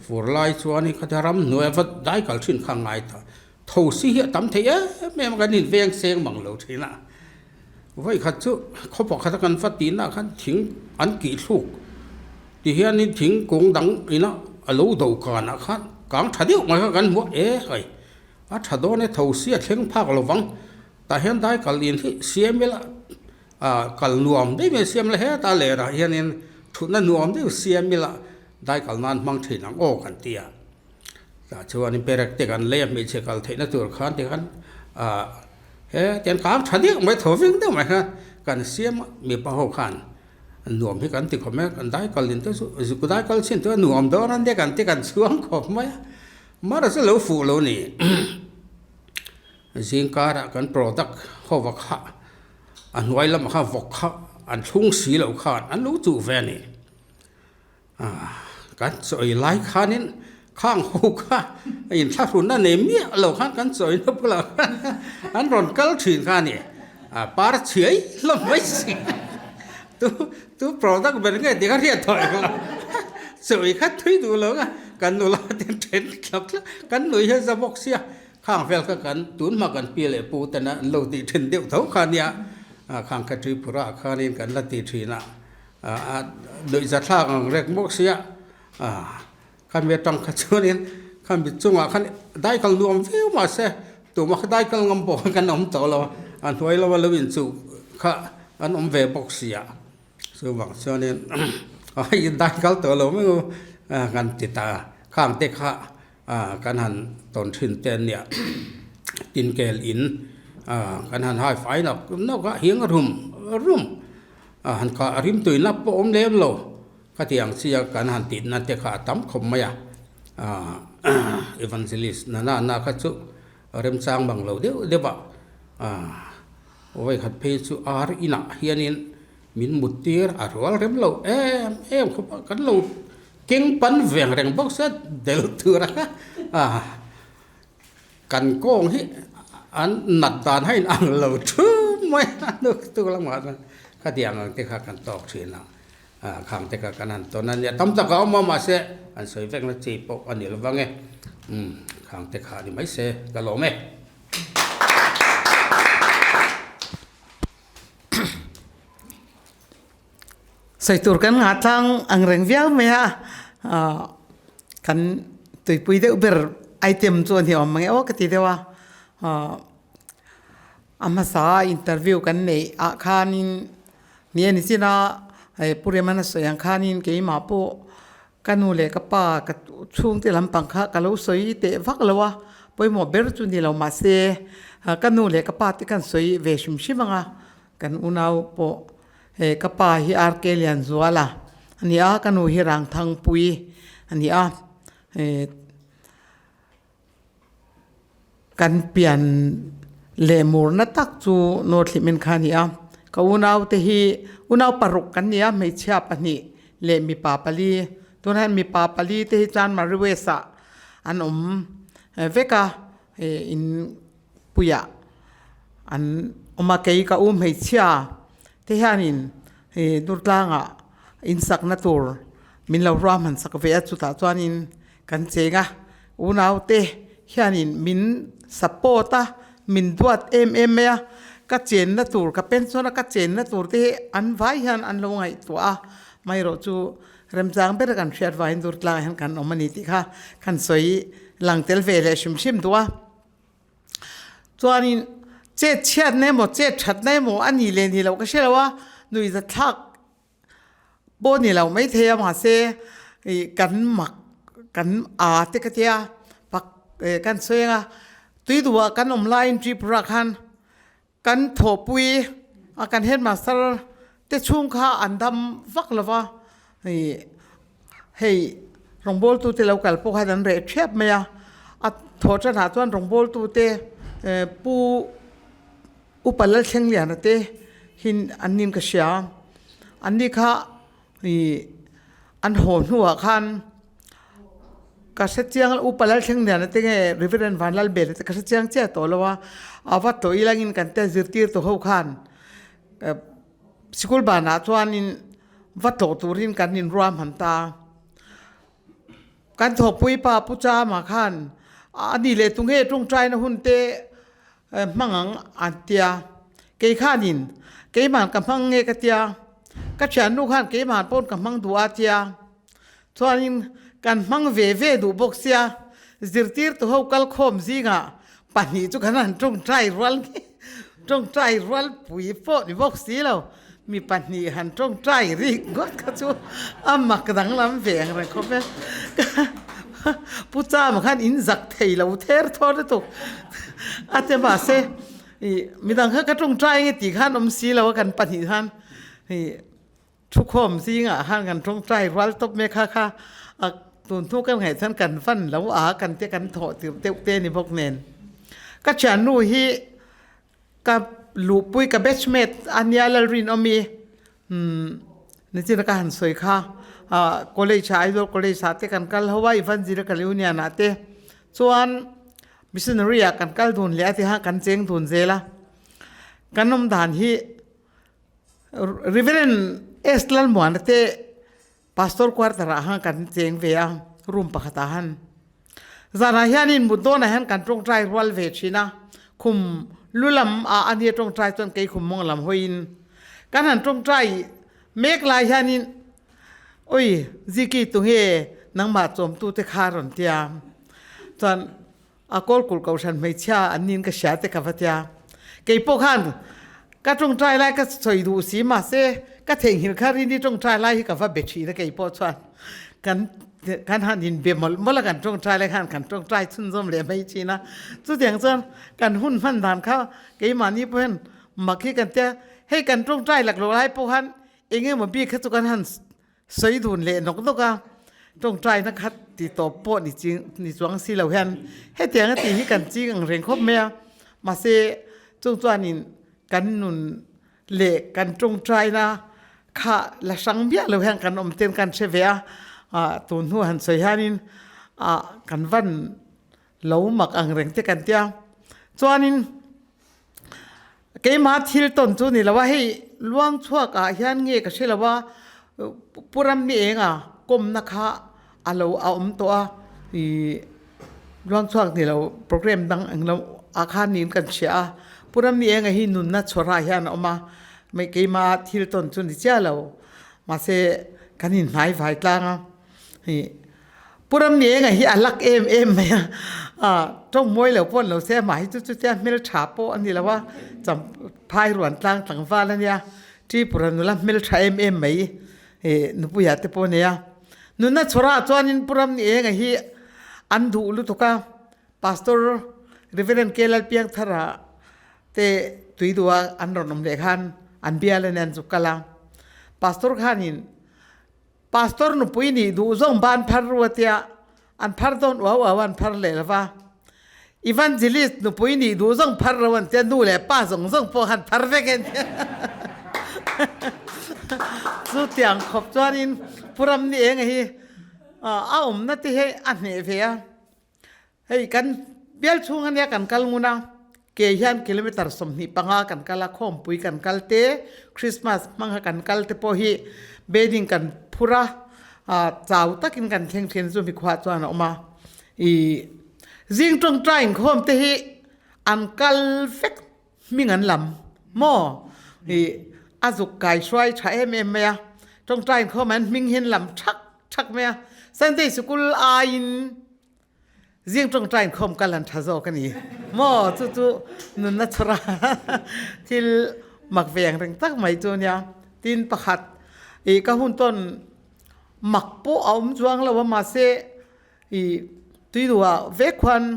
fur lai chuan khatia ramhnuai a va daikal thin kha a ngai ta, tho si hi a tam thei em em a kan inveng seng mang lo thin a. Vawi khat chu khaw pakhat a kan va tihna ah khan thing an kih thluk ti hianin thingkung dang ina a lo do kanah khan kang tha deuh mai kha kan hmu a, e hei a tha dawn e tho sia thleng phak lo vang tah hian dai kal in hi siam ila ah kal nuam deuh mai siam ila hetah lerah hianin thutna nuam deuh siam ila dai kal nan hmang thin ang aw kan ti a. Tah chuanin perek te kan lei a hmeichhe kal theihna tur khan tikhan ah he tiang kang tha deuh mai thaw veng deuh mai khan kan siam a mipa ho khan nuam hi kan ti khawp mai a kan dai kal in te chu zuk dai kal chin chu a nuam dawn a nia kan ti kan chhuang khawp mai a mara chu lo fuh lo ni zingkarah kan product ho va kha a hnuai lamah khan vawk kha an thlung si loh khan an lo chuh ve a ni. Kan chawi lai khanin khang ho kha inthlahrun a nei miah lo khan kan chawi na bulah khan an rawn kal thin kha a ni. Par chhiai hlawm mai si tu tu product ber nge tih kha hriat tawh eng lo. Chawi kha thui duh lo a kan nula te then thlap thlap kan nui hian za bawk sia khang vel kha kan tun hma kan pi leh pu ten a an lo tih thin deuh tho kha nia khang kha Tripura khanin kan la ti thin a. A nuihza thlak ang rek bawk sia khami atang kha chuanin khami chungah khan daikal nuam viau mahse tumah kha daikal ngam pawh khan kan awm tawh lo a a hnuai lova lo inchuh kha an awm ve bawk sia chuvang chuanin a hei daikal tawh lo mai u kan ti ta khang te kha kan han tawn thin te ania tinkel in kan han hai fai nawk nawk a hing rum rum. A han kah a rim tui nap pawh awm lem lo. Khatiang chia kan han tih na te kha a tam khawp mai a. Evangelist na na na kha chu remchang bang lo deuh deuh a. Vawikhat phei chu ar inah hianin min mut tir a rual rem lo em em khawp a. Kan lo keng pan veng reng bawk sia del tur a. Kan kawng hi an nat dan a inang lo thum mai a tu lamah chuan khatiang ang te kha kan tawk thin a, khang te kha kan han tawn a nia tam tak a awm a mahse an sawi vekna chi pawh a ni lo vang e, umm khang te kha a ni mai se ka lawm e. Sawi tur kan ngah tlang ang reng viau mai a, kan tuipui deuh ber. Item chu a ni awm mang e aw ka ti deuh a, a hmasa interview kan neih ah khanin ni a ni chin a, hei Pu Remana sawi ang khanin keimah pawh ka nu leh ka pa ka chhungte lampang kha ka lo sawi teh vak lo a, pawimawh ber chu ni lo mahse ka nu leh ka pa te khan sawi ve hrim hrim ang a, kan unau pawh hei ka pa hi RK Lianzuala a ni a, ka nu hi Rangthangpuii a ni a. Kan pian leh murna tak chu North Hlimen kha a ni a, ka unaute hi unau paruk kan ni a, hmeichhia pahnih leh mipa pali, tunah hian mipa pali te hi chuan Mari West ah an awm vek a, in puiah an awm a, kei ka u hmeichhia te hianin Durtlangah insakna tur min lo ruahman sak ve a, chutah chuanin kan cheng a, unaute hianin min support a, min duat em em mai a, ka chenna tur ka pension a ka chenna tur te hi an vai hian an lo ngaihtuah a, amaherawh chu remchang ber kan hriat vangin Durtlangah hian kan awm a ni tih kha kan sawi lang tel ve leh hrim hrim duh a. Chuanin chet chhiatna emaw chet thatna emaw a nih leh nih loh ka hre lo a, nuihza thlak pawh ni lo maithei a mahse ih kan mak kan aa te ka tia pak eh kan sawi ang a tui duhah kan awm laiin Tripura khan Kan thawhpui a kan headmaster te chhung kha an dam vak lo va, ih hei rawngbawltu te lo kal pawh khan an reh ṭhiap mai a, a thawh ṭanah chuan rawngbawltu te pu Upa Lalthlengliana te hi an nin ka hria, an ni kha Ih an haw hnuah khan ka hre chiang lo Upa Lalthlengniana te nge Reverend Vanlalbela te ka hre chiang chiah tawh lo a, a va tawh ilangin kan te zirtir tu ho khan sikul banah chuanin va tlawh turin kan inruahman ta a. Kan thawkpui pa Pu Chama khan a ni leh tunge tawngtaina hun te hmang ang an tia, kei khanin keimah ka hmang nge ka tia, ka thiannu khan keimah pawn ka hmang duh a tia, chuanin kan hmang ve ve duh bawk sia, zirtirtu ho kalkhawm zingah Pahnih chu kan han tawngtai rual nge, tawngtai rual pui pawh ni bawk si lo, mi pahnih han tawngtai rik ngawt kha chu a mak danglam ve ang reng khawp e. Pu Chama khan in zak thei lo ther thawr lutuk a ti mahse ih midang kha ka tawngtai nge tih khan awm si lo a kan pahnih khan ih Thukhawm zingah khan kan tawngtai rual tawp mai kha kha a tun hnu kan ngaih chuan kan van lo a kan te kan thawh tirh deuh te ni bawk nen. Ka thiannu hi ka luhpui ka batchmate a nia Lalrinawmi umm nichina ka han sawi kha ah college ah Aizawl college ah te kan kal ho a Evangelical Union ah te chuan missionary ah kan kal dun leh a tiha kan cheng dun zel a kan awm dan hi Reverend S Lalmuana te Pastor quarter ah khan kan cheng ve a, room pakhat ah khan. Zanah hianin mut dawnah hian kan tawngtai rual ve thin a, khum lu lam ah a nia tawngtai chuan kei khum mawng lam hawiin kan han tawngtai mek lai hianin Oi Ziki tunge nangmah chawmtu te kha rawn tia chuan A kawlkulh kohhran hmeichhia an niin ka hria te ka va tia. Kei pawh khan ka tawngtai lai ka sawi duh si mahse ka theihnghilh kha Rini tawngtai lai hi ka va be thin a kei pawh chuan kan kan han inbe mawlh mawlh a kan tawngtai lai khan kan tawngtai chhunzawm leh mai thin a. Chutiang chuan kan hun hman dan kha keimahni pawh hian mak hi kan tia hei kan tawngtai laklawh lai pawh khan eng emaw bik kha chu kan han Sawi dun leh nawk nawk a, tawngtaina khat ti tawp pawh ni ching ni chuang si lo hian hetiang a tih hi kan ching ang reng khawp mai a, mahse chung chuanin kan nun leh kan tawngtaina kha la hrang miah lo hian kan awm ten kan hre ve a, ah tun hnu han sawi hianin ah kan van lo mak ang reng te kan tia chuanin Keimah thil tawn chu ni lo a, hei luang chhuak ah hian nge ka hre lo a, Pu Ramni enga kawmna kha a lo a awm tawh a, ih luang chhuak ni lo program dang eng lo ah khan niin kan hria a, Pu Ramni enga hi nunna chhawrah hian a awm a, mai keimah thil tawn chu ni chiah lo, mahse kan inhnai vai tlang a, ih. Pu Ramnienga hi a lak em em mai a, tawng mawi lo pawh an lo se amah hi chu chutia hmeltha pawh a ni lo a, Champhai ruan tlang tlangval a nia, Tripura nula hmeltha em em mai nupuia te pawh a nei a. Nunna chhawrah chuanin Pu Ramnienga hi an duh lutuk a, Pastor Reverend K Lalpiangthara te tui duha an rawn awm leh khan an bial a nia an zuk kal a, Pastor khanin Pastor nupui nih duh zawng ban phar ru a tia, an phar dawn uau uau a an phar leh lo va. Evangelist nupui nih duh zawng phar ro an tia, nu leh pa zawng zawng pawh han phar vek en tia. Chu tiang khawp chuanin Pu Ramnienga hi a awmna te hi a hneh ve a. Hei kan bial chhung ania kan kal ngun a, ke hian kilometer 25 kan kal a, khawmpui kan kal te, Christmas hmanga kan kal te pawh hi bedding kan phur a, chau takin kan thleng thin chu mikhuah chuan a awm a. Ih zing tawngtai inkhawm te hi an kal vek hming an lam maw? Ih a zuk kai hruai tha em em mai a, tawngtai inkhawm an hming hi an lam thak thak mai a, Sunday sikul aiin Zing tawngtai inkhawm kal an tha zawk a ni maw? Chu chu nunna chhawra thil mak ve ang reng tak mai chu a nia. Tin pakhat ih ka hun tawn mak pawh a awm chuang lo a mahse ih tuiduhah vek khuan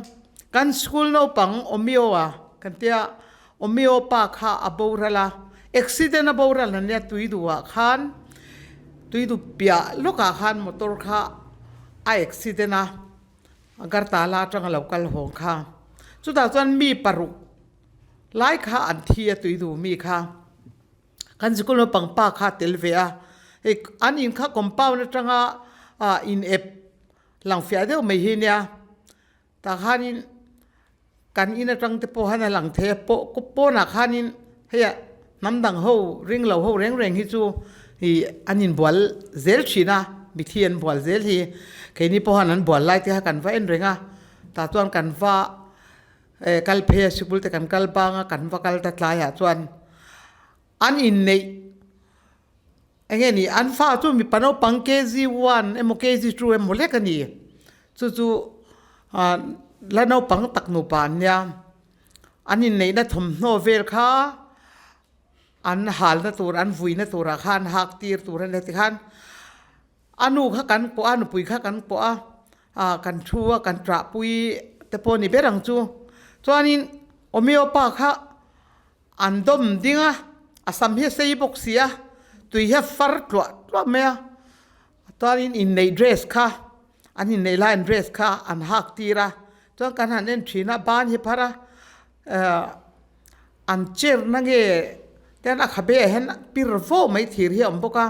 kan school naupang Omeo a kan tia Omeo pa kha a boral a, accident a boral a nia tuiduhah khan tuiduh piah lawkah khan motor kha a accident a, Agartala atanga lo kal hawng kha. Chutah chuan mi paruk lai kha an thi a tui duh mi kha. Kan sikul naupang pa kha a tel ve a, hei an in kha compound atanga in ep lang fiah deuh mai hi nia. Tah khanin Kan in atang te pawh han a lang thei a, pawh pawnah khanin hei ah hnam dang ho ring lo ho reng reng hi chu ih an inbual zel thin a, mithi an bual zel hi keini pawh han an bual lai te kha kan va en reng a, tah chuan kan va eh kal phei a sikul te kan kal bang a kan va kal ta tlaiah chuan an inneih. Enge ni, an fa chu mipa naupang KG one emaw KG two emaw lek a ni. Chu chu la naupang tak nupa an nia. An inneihna thawmhnaw vel kha an halna tur, an vuina turah khan hak tir tur a nia tikhan a nu kha kan pawh a, nupui kha kan pawh a, ah kan thu a, kan ṭahpui te pawh a ni ber ang chu. Chuanin Omeo pa kha An dawm ding a, a sam hi a sei bawk si a, tui hi a far tluah tluah mai a, chuanin inneih dress kha an inneih lai an dress kha an hak tir a, chuan kan han en thin a ban hi phar a, ehh an chair na nge ten a khabe ah hian pir fo mai thir hi a awm bawk a,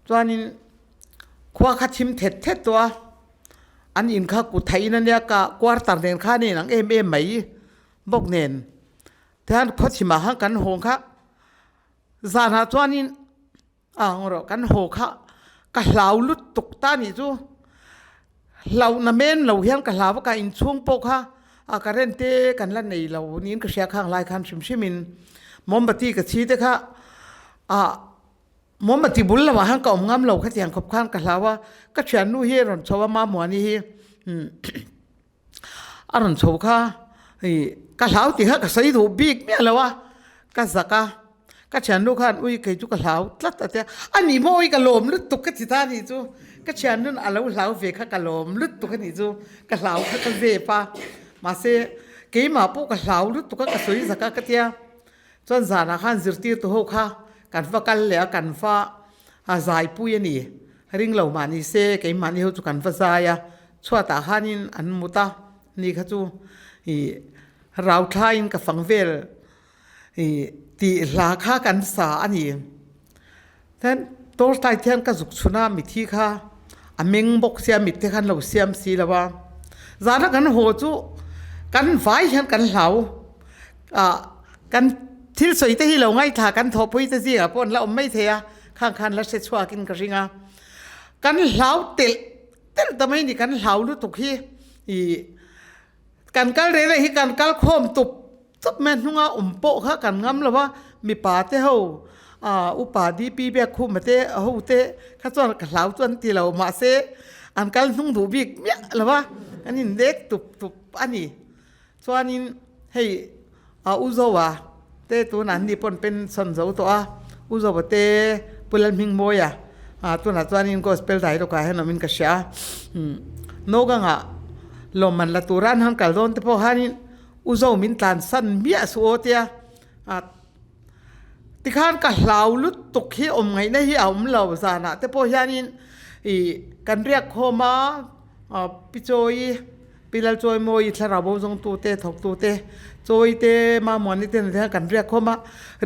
chuanin khua kha thim thet thet tawh a, an in kha kut thaihin ania ka quarter nen khan a inang em em mai. Bawk nen tihian khawchhimah khan kan haw kha zanah chuanin ah ngaw rawh kan haw kha ka hlau lut tuk ta nih chu hlauhna men lo hian ka hlau a ka inchhung pawh kha ah current te kan la nei lo niin ka hria khang lai khan hrim hrim in mombati ka chhi te kha ah mombati bul lamah khan ka awm ngam lo khatiang khawp khan ka hlau a ka thiannu hi a rawn chho a Mamuani hi umm. A rawn chho kha ih ka hlau tih kha ka sawi duh bik miah lo a, ka zak a, ka thiannu khan ui kei chu ka hlau tlat a tia, a nih maw ui ka lawm lutuk ka ti ta a nih chu, ka thiannun a lo hlau ve kha ka lawm lutuk a nih chu, ka hlau kha ka zep a, mahse keimah pawh ka hlau lutuk a ka sawi zak a ka tia, chuan zanah khan zirtirtu ho kha kan va kal leh a kan va zaipui a ni, ring lo mah ni se keimahni ho chu kan va zai a. Chhuatah khanin an mut a, ni kha chu ih rau thlaiin ka fang vel ih tih hla kha kan sa a ni. Then torchlight hian ka zuk chhun a mithi kha a meng bawk sia mit te khan lo siam si lo a. Zana kan haw chu kan vai hian kan hlau ah kan thil sawi te hi lo ngaithla kan thawhpui te zingah pawh an la awm maithei a, khang khan la hre chhuakin ka ring a. Kan hlau telh Telh ta mai ni kan hlau lutuk hi i kan kal reng reng hi kan kal khawm tup tup mai a hnunga awm pawh kha kan ngam lo a mipa te ho ah upa DP biak khuma te ho te kha chuan ka hlau chu an ti lo mahse. An kal hnung duh bik miah lo a, an indek tup tup a ni. Chuanin hei a U Zoa te tunah an ni pawn pension zo tawh a, U Zoa te Pu Lalhmingmawia tunah chuanin gospel dialogue ah hian awmin ka hria a. Naugangah lawmman la tura an han kal dawn te pawh khanin U Zo min tlansan miah suh aw tia Tikhan ka hlau lutuk hi awm ngaihna hi a awm lo zanah te pawh hianin ih kan riak khawm a pi chawi pi lal chawi mawi thlarau bo zawng tu te thawk tu te chawi te mamuani te nen hian kan riak khawm a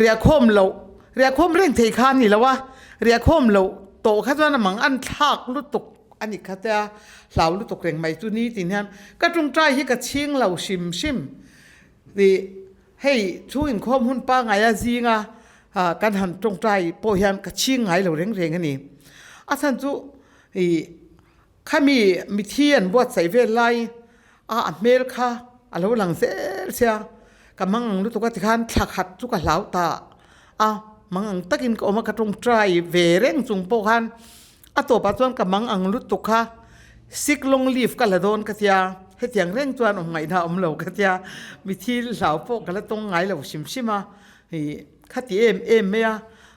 riah khawm loh riah khawm reng thei kha a ni lo a riah khawm loh tawh kha chuan a mang an thlak lutuk a ni kha tia hlau lutuk reng mai chu ni tin hian ka tawngtai hi ka chhing lo hrim hrim ih. Hei chhung inkhawm hun pangaia zinga kan han tawngtai pawh hian ka chhing ngai lo reng reng a ni. A chhan chu ih khami mithi an buatsaih vel lai a a hmel kha a lo lang zel sia, ka mang ang lutuk a tikhan thla khat chu ka hlau ta a, mang ang takin ka awm a ka tawngtai ve reng chung pawh khan A tawpah chuan ka mang ang lutuk kha sick long leave ka la dawn ka tia, hetiang reng chuan awm ngaihna a awm lo ka tia, mithi hlau pawh ka la tawng ngai lo hrim hrim a, ih khati em em mai a,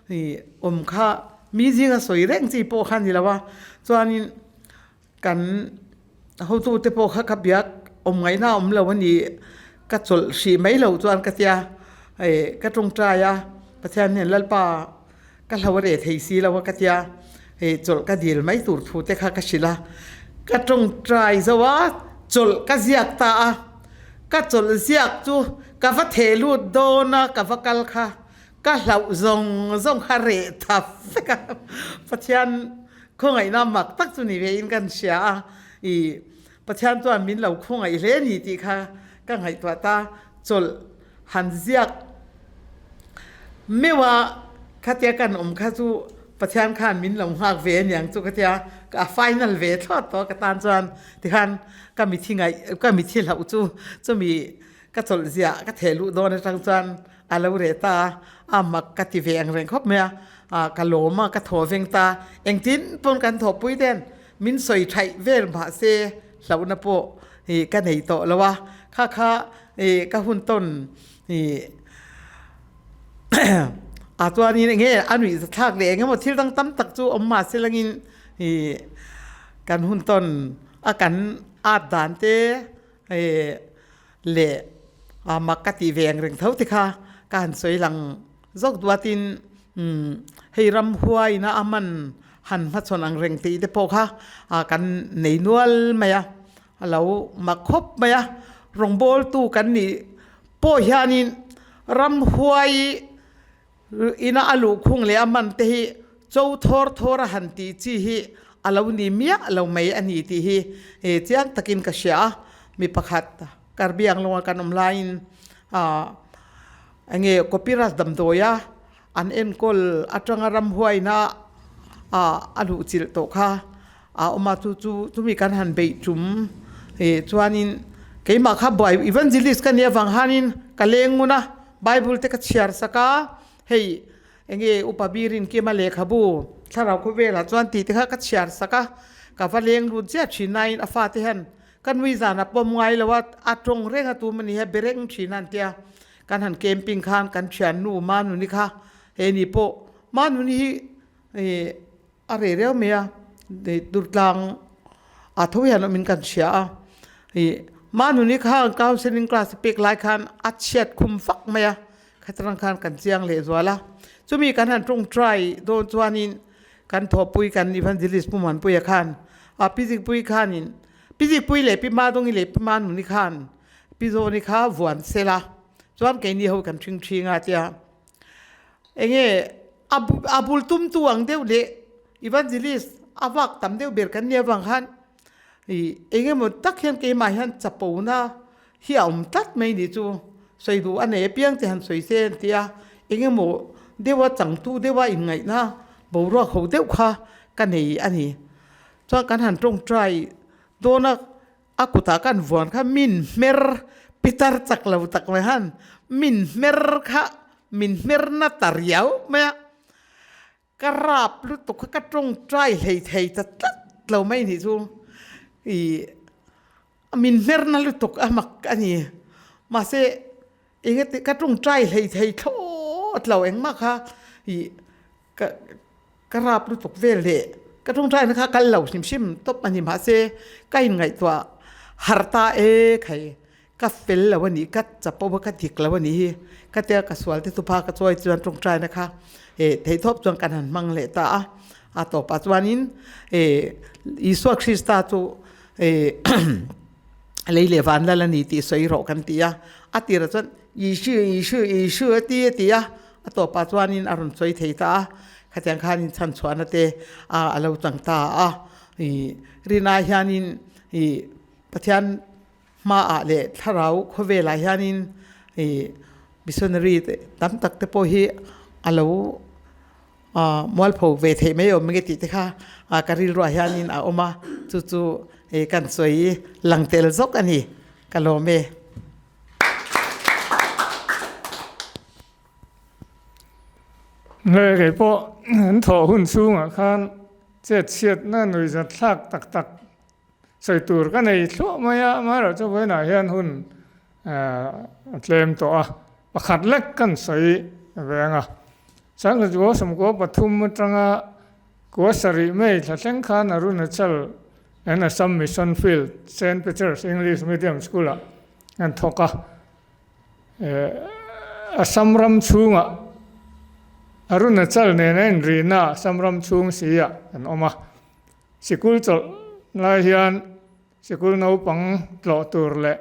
ih awm kha mi zinga sawi reng chi pawh kha a ni lo a, chuanin kan hotute pawh kha ka biak awm ngaihna a awm lo a ni, ka chawlh hrih mai lo chuan ka tia, ih ka tawngtai a, Pathian hian Lalpa Ka hlo a reh thei si lo a ka tia, hei chawlh ka dil mai tur thu te kha ka hrilh a, ka tawngtai zo a, chawlh ka ziak ta a, ka chawlh ziak chu ka va theh lut dawn a, ka va kal kha ka hlauh zawng zawng kha reh tha vek a, Pathian khawngaihna mak tak chu ni ve in kan hria a, ih Pathian chuan min lo khawngaih hle ni tih kha ka ngaihtuah ta, chawlh han ziak meuh a, khatia kan awm kha chu Pathian khan min lo nghak ve aniang chu khatia a final ve thlawt tawh ka tan chuan tikhan ka mithi ngaih ka mithi hlauh chu chumi ka chawlh ziah ka theh luh dawn atang chuan a lo reh ta a, a mak ka ti ve ang reng khawp mai a, ka lawm a ka thaw veng ta engtin pawn kan thawhpui ten Min sawi thaih vel mahse hlauhna pawh ih ka nei tawh lo a, kha kha ih ka hun tawn ih ah chuanin eng nge a nuih zathlak leh eng emaw thil dang tam tak chu awm mahse langin ih kan hun tawn a kan at dan te ih leh a mak ka tih ve ang reng tho te kha ka han sawi lang Zawk duatin hei ramhuaina a man han hmachhawn ang reng tih te pawh kha kan nei nual mai a, a lo mak khawp mai a, rawngbawltu kan nih pawh hianin ramhuai ina a luhkhung leh a man te hi cho thawr thawr a han tih chi hi a lo ni miah lo mai a ni tih hi chiang takin ka hria a, mi pakhat Karbi Anglong a kan awm laiin Enge Copyright damdawia an enkawl atanga ramhuaina a luh chilh tawh kha a awm a, chu chu chumi kan han beih tum ih chuanin keimah kha buai evangelist ka nih avang khanin ka leng ngun a, bible te ka chhiar sak a, hei enge upa birin kima lehkhabu thlarau khawvelah chuan tih te kha ka chhiar sak a, ka va leng lut ziah thin nain a fate hian Ka nui zan a pawm ngai lo a, a tawng reng a tum a ni a, be reng thin a an tia. Kan han camping khan kan thiannu Manuni kha he ni pawh Manuni hi ih a reh reu mai a, Durtlang ah tho hian awmin kan hria a. Ih Manuni kha counselling class a pek lai khan a chhiat khum fak mai a, khatarang khan kan chiang lehzual a. Chumi kan han tawngtai dawn chuanin Kan thawhpui kan Evangelist Pu Muanpuia khan a Pi Zikpuii khanin Pi Zikpuii leh Pi Madungi leh Pi Manuni khan Pi Zawni kha vuan sel a, chuan keini ho kan ṭhing ṭhing a tia enge a bul tumtu ang deuh leh Evangelist a vak tam deuh ber kan nih avang khan ih engemaw tak hian keimah hian chapona hi a awm tlat mai ni chu sawi duh a nei apiang te han sawi se an ti a, eng emaw deuha changtu deuha inngaihna boruak ho deuh kha ka nei a ni. Chuan kan han tawngtai dawn a, a kutah kan vuan kha min hmer pitar chak lo tak mai han min hmer kha min hmer na ta riau mai a. Ka rap lutuk kha ka tawngtai hlei thei ta tlat lo mai nih chu. Ih min hmerna lutuk a mak a ni. Mahse engati ka tawngtai hlei thei thlawt lo engmah kha ih ka ka rap lutuk vel leh ka tawngtaina kha kal lo hrim hrim tawp a ni. Mahse ka inngaihtuah harh ta e khai. Ka fel lo a nih, ka chapo a, ka dik lo a nih hi. Ka tia ka sual te tupa ka chawi chuan tawngtaina kha eh theihtawp chuan kan han hmang leh ta a. A tawpah chuanin eh Isua Krista chu eh lei leh van lal a ni tih sawi rawh kan ti a. A tirah chuan Isu, Isu, Isu a ti a ti a. A tawpah chuanin a rawn sawi thei ta a. Khatiang khanin chhanchhuahna te a lo chang ta a. Ih rinai hianin ih Pathian Hmaah leh thlarau khawvelah hianin ih missionary te tam tak te pawh hi a lo mualpho ve theih mai awm nge tih te kha ka rilruah hianin a awm a, chu chu kan sawi lang tel zawk a ni, ka lawm e. Nge kei pawh an thawh hun chhungah khan chet chhiatna nuihzat thlak tak tak Sawi tur ka nei thluah mai a, amaherawhchu vawiinah hian hun a tlem tawh a, pakhat lek kan sawi ve ang a. Sangkhaw sawmkua pathum atanga kua sarih mai thla thleng khan Arunachal and Assam Mission Field, Saint Peter's English Medium School-ah an thawk a. Assam ram chhungah Arunachal nena inrihna Assam ram chhung si-ah an awm a. Sikul chawlh lai hian sikul naupang tlawh tur leh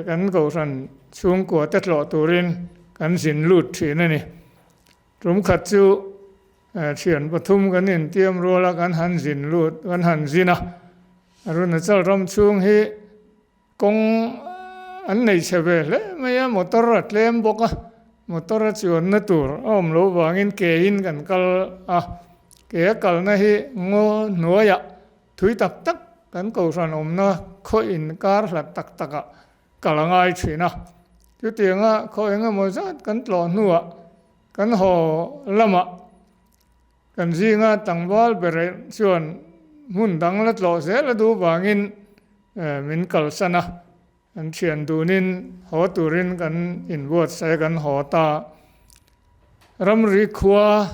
kan kohhran chhungkua te tlawh turin kan zin lut thin a ni. Tum khat chu thian pathum kan intiam rual a, kan han zin lut, kan han zin a. Arunachal ram chhung hi Kawng an nei chhe ve hle mai a, motor a tlem bawk a, motor a chuanna tur a awm loh vangin kein kan kal a, ke a kalna hi ngaw hnuaiah thui tak tak kan kohhran awmna khaw inkar hlat tak takah kal a ngai thin a, chutianga khaw eng emaw zat kan tlawh hnuah kan haw lamah Kan zinga tlangval ber chuan hmun dang la tlawh zel a duh vangin min kalsan a, kan thian dunin haw turin kan inbuatsaih a, kan haw ta. Ramri khua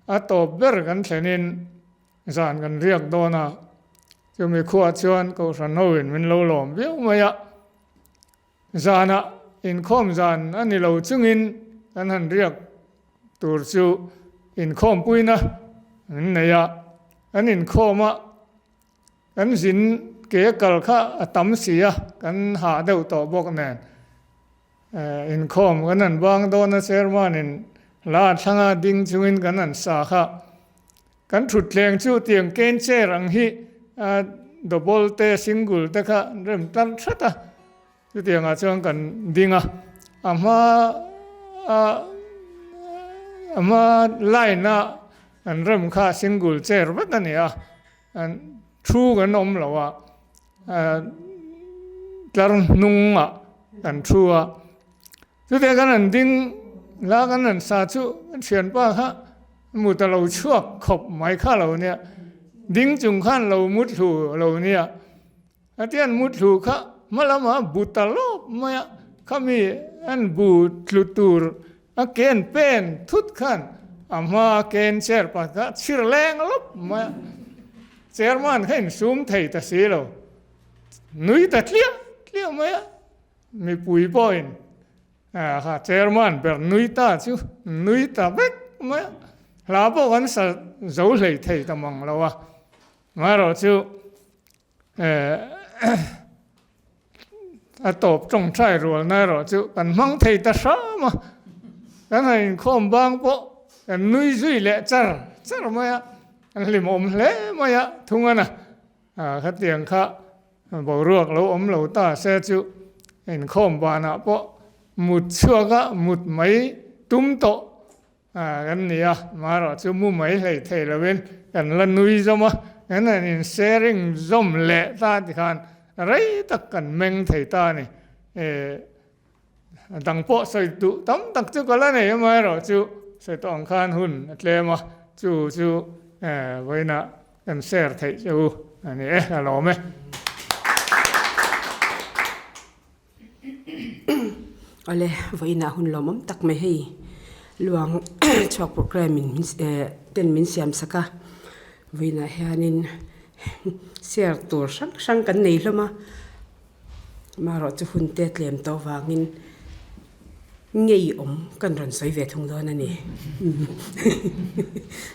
a tawp ber kan thlenin zan kan riak dawn a, chumi khuaah chuan Kohhran hoin min lo lawm viau mai a. Zanah inkhawm zan a ni lo chungin kan han riak tur chu inkhawmpuina an nei a, kan inkhawm a, kan zin ke kal kha a tam si a, kan hah deuh tawh bawk nen inkhawm kan han bang dawn a, chairman-in hla a thlang a, ding chungin kan han sa kha. Kan thutthleng chu tiang cane chair ang hi double te single te kha an rem tlar that a, chutiangah chuan kan ding a, a hma a a hma line a an rem kha single chair vek a ni a, thu kan awm lo a, tlar hnungah kan thu a. Chutiang kan han ding la kan han sa chu kan thianpa kha mut a lo chhuak khawp mai kha lo nia, ding chung khan lo mut hlu lo nia. A tian mut hlu kha hma lama bu ta lawp mai a, khami an bu tlu tur a ken pen thut khan a hma ken chair pakhat kha chhir leng lawp mai a, chairman kha insum thei ta si lo, nui ta tliah tliah mai a. Mipui pawhin kha chairman ber nui ta chu nui ta vek mai a, hla pawh kan sa zo hlei thei ta mang lo a, amaherawh chu a tawp tawngtai rualna erawh chu kan hmang thei ta hram a, kan han inkhawm bang pawh kan nui zui leh char char mai a, kan hlimawm hle mai a thung a na. Khatiang kha boruak lo awm lo ta se chu inkhawm banah pawh mut chhuak a mut mai tum tawh kan ni a, amaherawh chu mu mai hlei thei lovin kan la nui zawm a, kan han in sharing zawm leh ta tikhan rei tak kan meng thei ta a ni. A dang pawh sawi duh tam tak chu ka la nei amaherawh chu sawi tawh ang khan hun a tlem a, chu chu vawiinah kan share theih che u A ni e, a lawm e. Awle, vawiinah hun lawmawm tak mai hei luang chhuak programme in min ten min siam sak a, vawiinah hianin share tur hrang hrang kan nei hlawm a, amaherawh chu hun te tlem tawh vangin ngeiawm kan rawn sawi ve thung dawn a ni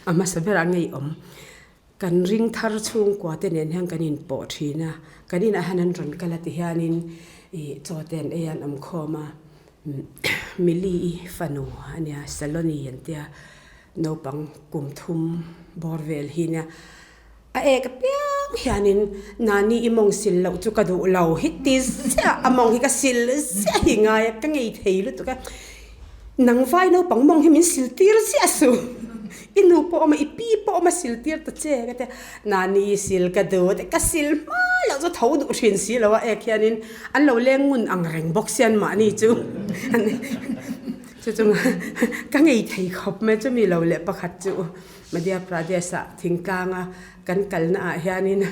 a hmasa berah ngeiawm. Kan ring thar chhungkua te nen hian kan inpawh thin a, kan inah hian an rawn kal a ti hianin ih chaw te an ei a an awm khawm a, Mili i fanu a nia Saloni an tia naupang kum thum bawr vel hi nia a ek apiang hianin Nani i mawng sil loh chu ka duh lo hi ti ziah a mawng hi ka sil ziah hi ngai a ka ngei thei lutuk a. Nang vai naupang mawng hi min sil tir ziah suh. I nu pawh awm a, i pi pawh awm a sil tir ta che ka tia. Nani i sil ka duh te ka sil hma loh chu tho duh hrin si lo a ek hianin an lo leng ngun ang reng bawk sian mahni chu chu chu ka ngei thei khawp mai chumi lo leh pakhat chu Madhya Pradesh ah thingtlang a Kan kalna ah hianin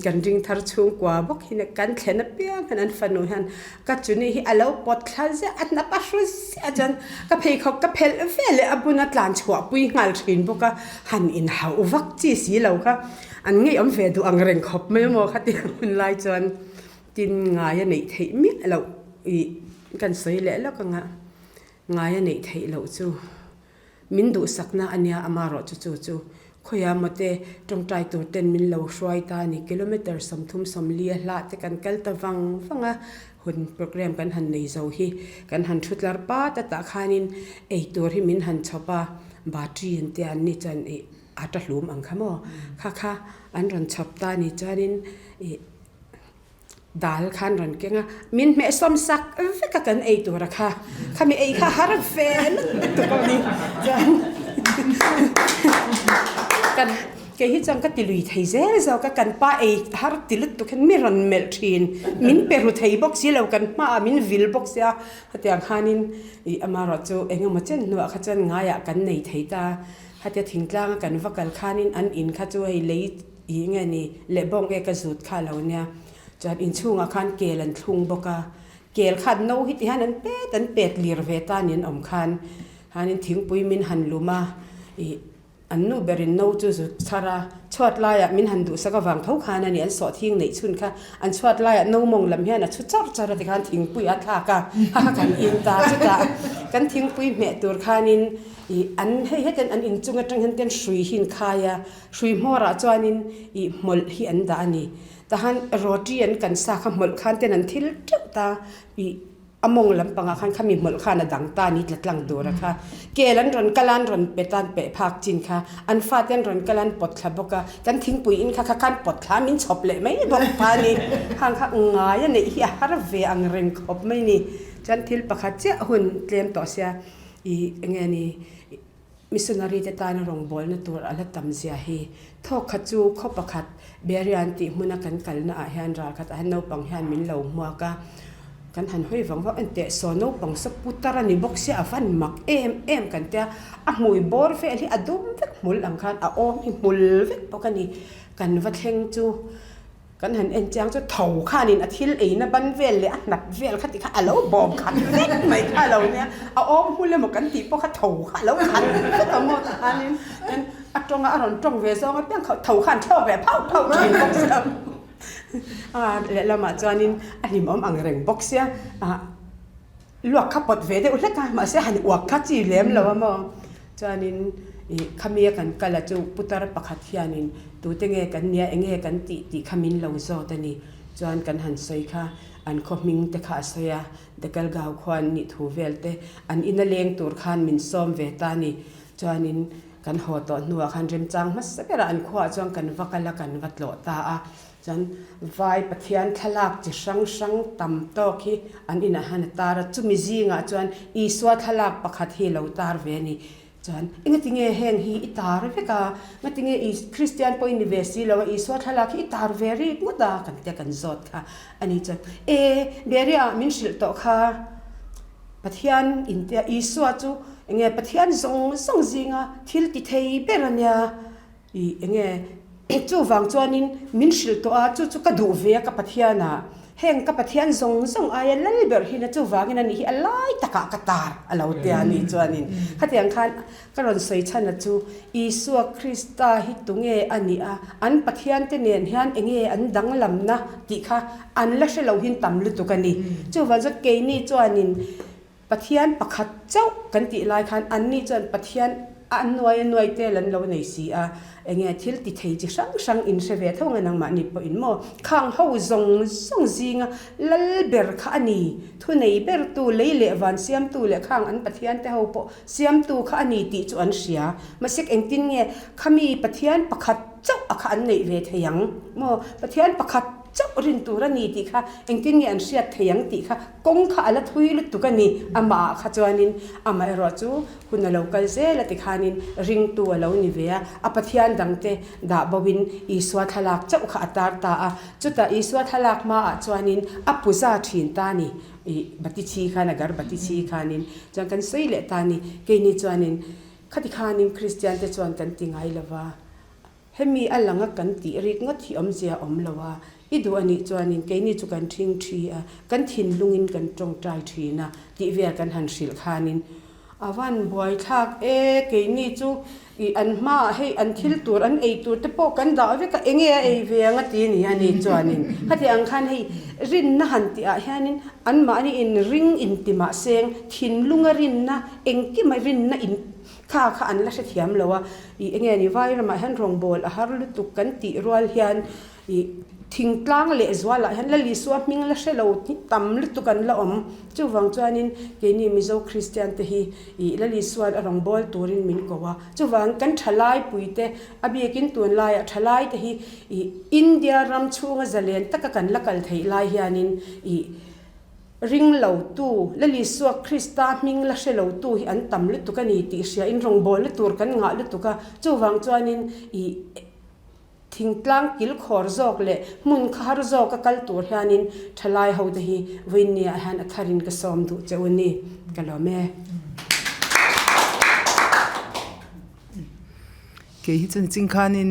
kan ring thar chhungkua bawk hi kan thlen apiang hian an fanu hian ka chuni hi a lo pawt thla ziah a hnap a hru ziah chuan ka pheikhawk ka phelh vel leh a buna tlan chhuah pui nghal thin bawk a, han inhauh vak chi si lo kha an ngeiawm ve duh ang reng khawp mai maw khatiang hun lai chuan tin ngai a neih theih miah loh ih kan sawi leh lawk anga ngai a neih theih loh chu. Min duhsakna a nia amarawh chu chu chu khawiah mawte tawngtai tur ten min lo hruai ta a ni. Kilometre 30 40 a hlah te kan kal ta vang vang a, hun programme kan han nei zo hi kan han thu tlar pat a tah khanin ei tur hi min han chhawp a, battery an tia an ni chuan ih a ta hlum ang kha maw kha kha an rawn chhawp ta a ni chuanin ih Dal khan rawn keng a, min hmeh sawm sak vek a kan ei tur a kha, khami ei kha har ve lutuk a ni chuan kan kei hi chuan ka ti lui thei zel zawk a, kan pa ei har ti lutuk hian mi rawn melh thin, min pe ru thei bawk si lo, kan hmaah min vil bawk sia, hetiang khanin ih amaherawh chu eng emaw chen hnuah kha chuan ngaiah kan nei thei ta, hatia thingtlanga kan va kal khanin an in kha chu hei lei I nge ni leh bawng e ka zut kha lo nia. Chuan inchhungah khan kel an thlung bawk a, kel khan no hi ti hian an pet an pet lir ve ta niin awm khan khanin thingpui min han lum a, ih an nu berin no chu zut chhar a, chhuat laiah min han duhsak avang tho khan a ni an sawhthing neih chhun kha an chhuat laiah no mawng lam hian a chhu char char a tikhan thingpui a thlak a, ha kha kan in ta chutah kan thingpui hmeh tur khanin ih an hei hetian an inchung atang hian ten hrui hi an khai a. Hrui hmawrah chuanin ih hmawlh hi an dah a ni. Tahan roti an kan sa kha hmawlh khan ten an thil teuh ta ih a mawng lampangah khan khami hmawlh khan a dang ta a ni tla tlang tura kha. Kel an rawn kal a an rawn pet a an peh phak chin kha an fate an rawn kal a an pawt thla bawk a, kan thingpui in kha kha khan pawt thla min chhawp leh mai bawk ta a ni. Khang kha ngai a neih hi a har ve ang reng khawp mai ni. Chuan thil pakhat chiah hun tlem tawh sia ih eng nge ni. Missionary te tana rawngbawlna tur a la tam zia hi. Thawk khat chu khaw pakhat Beria an tih hmuna kan kalna ah hian ral khat ah hian naupang hian min lo hmuak a, kan han hawi vang vang en teh saw naupang saw putar a ni bawk sia a van mak em em kan tia a hmui bawr vel hi a dum vek hmul ang khan a awm hi hmul vek bawk a ni. Kan va thleng chu. Kan han en chiang chu tho khanin a thil eina ban vel leh a hnap vel kha ti kha a lo bawm khat vek mai kha a lo nia, a awm hmul emaw kan tih pawh kha tho kha a lo khat vek a maw tikhanin chuan a tawnga a rawn tawng ve zawng apiang kha tho khan thlawk leh phauh phauh thin bawk sia a lehlamah chuanin a hlimawm ang reng bawk sia ah luak kha pawt ve deuh hlek a mahse han uak kha chi lem lo a maw. Chuanin ih khamia kan kal a chu putar pakhat hianin tute nge kan nia enge kan tih tih kha min lo zawt a ni. Chuan kan han sawi kha an khaw hming te kha a sawi a, Dekalgao khua an nih thu vel te an ina leng tur khan min sawm ve ta a ni. Chuanin kan haw tawh hnuah khan remchang hmasa berah an khuaah chuan kan va kal a kan va tlawh ta a. Chuan vai Pathian thlalak chi hrang hrang tam tawk hi an inah hian a tar a, chumi zingah chuan Isua thlalak pakhat hi lo tar ve a ni. Chuan engati nge heng hi i tar vek a, ngati nge i Kristian pawh i ni ve si lo a, Isua thlalak hi i tar ve rik ngawt a kan tia kan zawt kha a ni. Chuan e Beria min hrilh tawh kha Pathian intia Isua chu enge Pathian zawng zawng zinga thil ti thei ber a nia, i enge. Chuvang chuanin min hrilh tawh a, chu chu ka duh ve a ka Pathian a, heng ka Pathian zawng zawng aia lal ber hin a, chuvangin ani hi a lai takah ka tar a lo tia a ni chuanin khatiang khan ka rawn sawi chhan a chu Isua Krista hi tunge a nih a, an Pathian te nen hian enge an danglamna tih kha an la hre lo hin tam lutuk a ni. Chuvang chuan keini chuanin Pathian pakhat chauh kan tih lai khan anni chuan Pathian a nuai a nuai tel an lo nei si a, enge thil ti thei chi hrang hrang in hre ve tho nge nangmahni pawhin maw? Khang ho zawng zawng zinga lal ber kha a ni, thunei bertu, lei leh van siamtu leh khang an Pathian te ho pawh siamtu kha a ni tih chu an hria. Mahse engtin nge khami Pathian pakhat chauh a kha an neih ve thei ang maw? Pathian pakhat chauh rin tur a ni tih kha engtin nge an hriat thei ang tih kha Kawng kha a la thui lutuk a ni, amah ah kha chuanin amaherawh chu hun a lo kal zel a tikhanin ringtu a lo ni ve a, a Pathian dangte dah bo in Isua thlalak chauh kha a tar ta a, chutah Isua thlalak hma ah chuanin a puza thin ta ni, ih bati chhi khan a gar bati chhi khanin chuan kan sawi leh ta ni, keini chuanin khati khanin Kristian te chuan kan ti ngai lo va. Hemi a langa kan tih rik ngawt hi awmzia a awm lo a, i duh a nih chuanin keini chu kan ṭhing ṭhi a, kan thinlungin kan ṭawngṭai ṭhin a tih vel kan han hrilh khanin a van buaithlak e, keini chu i an hmaah hei an thil tur an ei tur te pawh kan dah vek a, enge a ei ve ang a ti ni a ni chuanin khati ang khan hei rinna han tih ah hianin anmahni in ring inti mahseng thinlunga rinna engkima rinna in Kha kha an la hrethiam lo a, ih enge ni vai ramah hian rawngbâwl a har lutuk kan tih rual hian ih thingtlâng leh zualah hian Lal Isua hming la hre lo tam lutuk an la awm. Chuvang chuanin keini Mizo Kristian te hi ih Lal Isua'n a rawngbâwl turin min ko a. Chuvang kan thalai puite a biakin tunlaiah thalai te hi ih India ram chhunga zalen taka kan la kal theih lai hianin ih Ring lotu, Lal Isua Krista hming la hre lotu hi an tam lutuk a ni tih hria in rawngbawlna tur kan ngah lutuk a, chuvang chuanin i thingtlang kilkhawr zawk leh hmun kha har zawk a kal tur hianin thalai ho te hi vawiinniah hian a tharin ka sawm duh che u ni, ka lawm e. Kei hi chuan ching khanin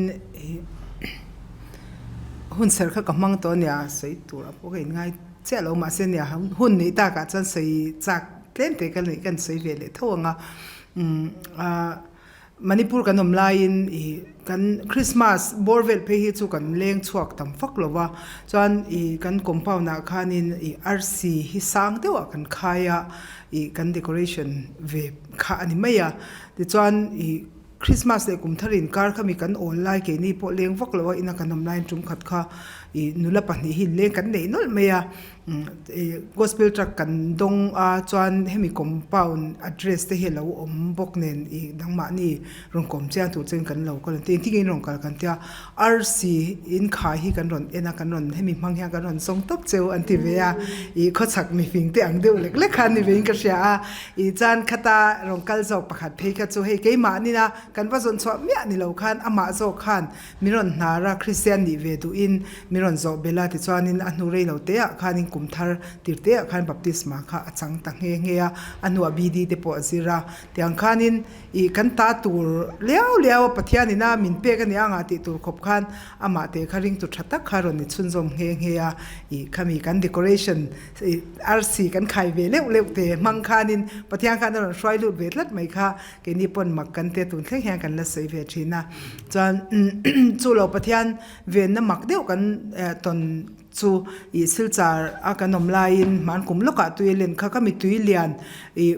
hun serh kha ka hmang tawh a nia, sawi tur a pawh ka inngai chiah lo mahse nia hun neih takah chuan sawi chak tlem te ka neih ka sawi ve leh tho ang a. Umm Manipur kan awm laiin ih kan Christmas bawr vel phei hi chu kan leng chhuak tam fak lo va, chuan ih kan compound ah khanin ih arsi hi sang deuhah kan khai a, ih kan decoration ve kha a ni mai a, tichuan ih. Christmas leh kum thar inkar kha mi kan awl lai keini pawh leng vak lo a ina kan awm laiin tum khat kha ih nula pahnih hi leng kan neih nawlh mai a ih gospel truck kan dawng a chuan hemi compound address te hi a lo awm bawk nen ih nangmahni rawn kawm chiang tur chuan kan lo kal an ti engtin nge in rawn kal kan tia arsi in khai hi kan rawn en a kan rawn hemi hmang hian kan rawn zawng tawp cheu an ti ve a ih khawchhak mifing te ang deuh lek lek khan ni vein ka hria a. Ih chuan khata rawn kal zawk pakhat phei kha chu hei keimah nina kan va zawn chhuah miah ni lo khan amah zawk khan min rawn hnar a, Kristian nih ve duhin min rawn zawh belh a, tichuanin a hnu rei lo te ah khanin kum thar tir te ah khan baptisma kha a chang ta nghe nghe a, a hnuah BD te pawh a zir a, tiang khanin ih kan ta tur liau liau a Pathian ina min pek a nia ngah tih tur khawp khan amah te kha ringtu tha tak kha rawn ni chhunzawm nghe nghe a, ih khami kan decoration Arsi kan khai ve leuh leuh te hmang khanin Pathian khan a rawn hruai lut ve tlat mai kha keini pawn mak kan tia tun thleng hian kan la sawi ve thin a. Chuan chu lo Pathian venna mak deuh kan tawn chu ih Silchar a kan awm laiin hman kum lawkah tui a len kha ka mitui lian ih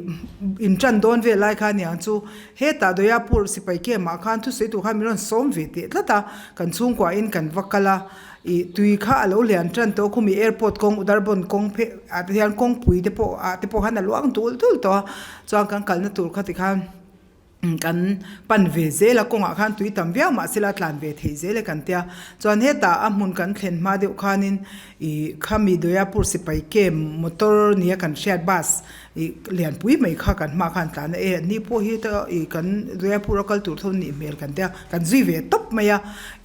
in tan dawn vel lai kha aniang chu hetah Doyapur sipai camp ah khan thusawi tur khan min rawn sawm ve teh tlat a kan chhungkuahin kan va kal a. Ih tui kha a lo lian tan tawh a khumi airport kawng Udarbond kawng phei ah te hian kawngpui te pawh ah te pawh khan a luang dul dul tawh a chuan kan kalna tur kha tikhan kan pan ve zel a kawngah khan tui tam viau mahse la tlan ve theih zel e kan tia chuan hetah a hmun kan thlen hma deuh khanin ih khami Doyapur sipai camp motor nia kan hriat bus Ih lianpui mai kha kan hma khan tlan a e ni pawh hi ta ih kan Doyapur a kal tur tho nih hmel kan tia kan zui ve tawp mai a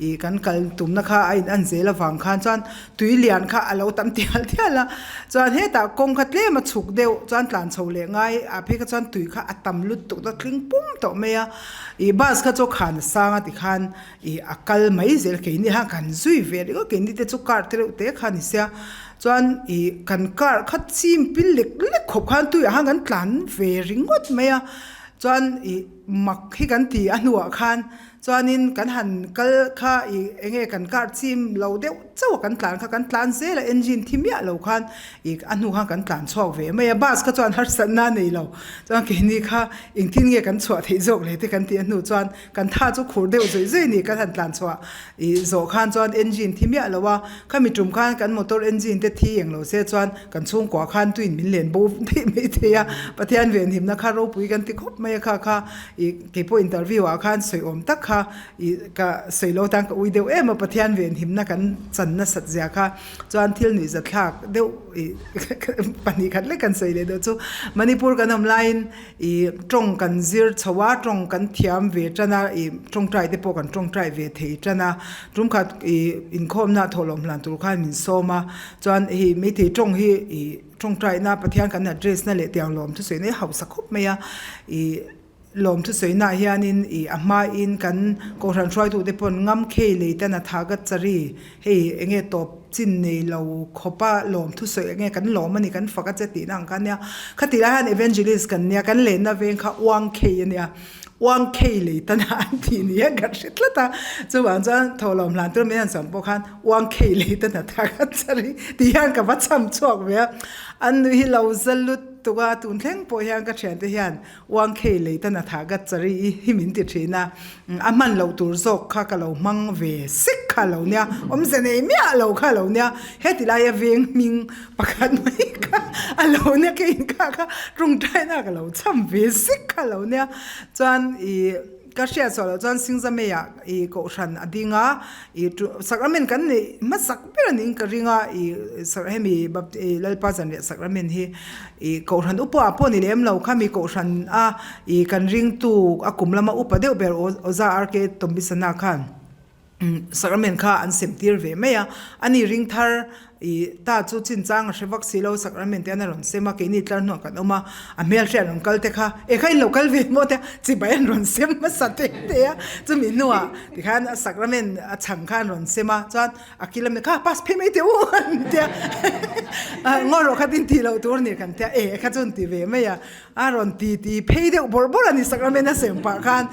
ih kan kal tumna kha a in an zel avang khan chuan tui lian kha a lo tam tial tial a chuan hetah kawng kha tlem a chhuk deuh chuan tlan chho leh ngai ah phei kha chuan tui kha a tam lutuk ta tling pum tawh. tawh mai a. Ih bus kha chu khan a sang a tikhan ih a kal mai zel keini khan kan zui ve ringawt keini te chu car te reuh te kha a ni sia. Chuan ih kan car kha chim pil lek lek khawp khan tuiah khan kan tlan ve ringawt mai a. Chuan ih mak hi kan ti a hnuah khan Chuanin kan han kal kha ih enge kan car chim lo deuh chauh a kan tlan kha kan tlan zel a engine thi miah lo khan ih a hnu khan kan tlan chhuak ve mai a bus kha chuan harsatna a nei lo chuan keini kha engtin nge kan chhuah theih zawk le te kan tih a hnu chuan kan tha chu khur deuh zawih zawih a ni kan han tlan chhuah ih zawh khan chuan engine thi miah lo a khami tum khan kan motor engine te thi eng lo se chuan kan chhungkua khan tuin min len bo theih mai thei a Pathian venhimna kha ropui kan ti khawp mai a kha kha ih Kei pawh interview ah khan sawi awm tak kha ih ka sawi lo tan ka ui deuh em a, Pathian venhimna kan chan nasat zia kha chuan thil nuih zathlak deuh ih 2 khat lek kan sawi leh deuh chu Manipur kan awm laiin ih tawng kan zir chho a, tawng kan thiam ve tan a, ih tawngtai te pawh kan tawngtai ve thei tan a, tum khat ih inkhawmna thawhlawm hlan tur khan min sawm a, chuan hei meitei tawng hi ih tawngtaina Pathian kan address na leh tiang lawm thusawi na hi hausa khawp mai a, ih. Lawm thusawiinaah hianin ih a hmain kan Kohhran hruaitute pawn ngam khei lei tan a tha ka chari hei enge tawp chin nei lo khawpa lawm thusawi enge kan lawm a ni kan fak a che tihna ang kha ania khatih lai hian evangelist kan nia kan lenna veng kha uang khei a nia uang khei lei tan a an tih ni hian kan hre tlat a chuvang chuan thawhlawm hlan tur min han sawm pawh khan uang khei lei tan a tha ka chari tih hian ka va cham chhuak ve a an nui hi lo za lut tuk a tun thleng pawh hian ka thiante hian Uang khei lei tan a tha gat chari i hi min ti thin a, a hman loh tur zawk kha ka lo hmang ve sek kha lo nia, awmze nei miah lo kha lo nia, heti laia veng hming pakhat mai kha a lo nia ka inkah kha tawngtaina ka lo cham ve sek kha lo nia, chuan i ka hriat suah loh chuan Singzameiah i kohhran a ding a, i sacrament kan neih hmasak ber a niin ka ring a, i hemi Lalpa zanriah sacrament hi. Ih kohhran upa ah pawh ni lem lo kha mi kohhran a ih kan ringtu a kum lama upa deuh ber Oza RK Tombisana khan sacrament kha an sem tir ve mai a, ani ring thar ih ta chu chinchang a hre vak si lo sacrament te an a rawn sem a keini tlar hnuah kan awm a, a hmelhriat an rawn kal te kha e kha in lo kal ve maw te chibai an rawn sem hmasa te te a chumi hnuah tikhan a sacrament a chhang kha an rawn sem a chuan A kil ami kha pass phei mai teh u an tia ngaw rawh kha tin tih loh tur ni kan tia e kha chu an ti ve mai a a rawn ti ti phei deuh bawrh bawrh a ni sacrament a sem pah khan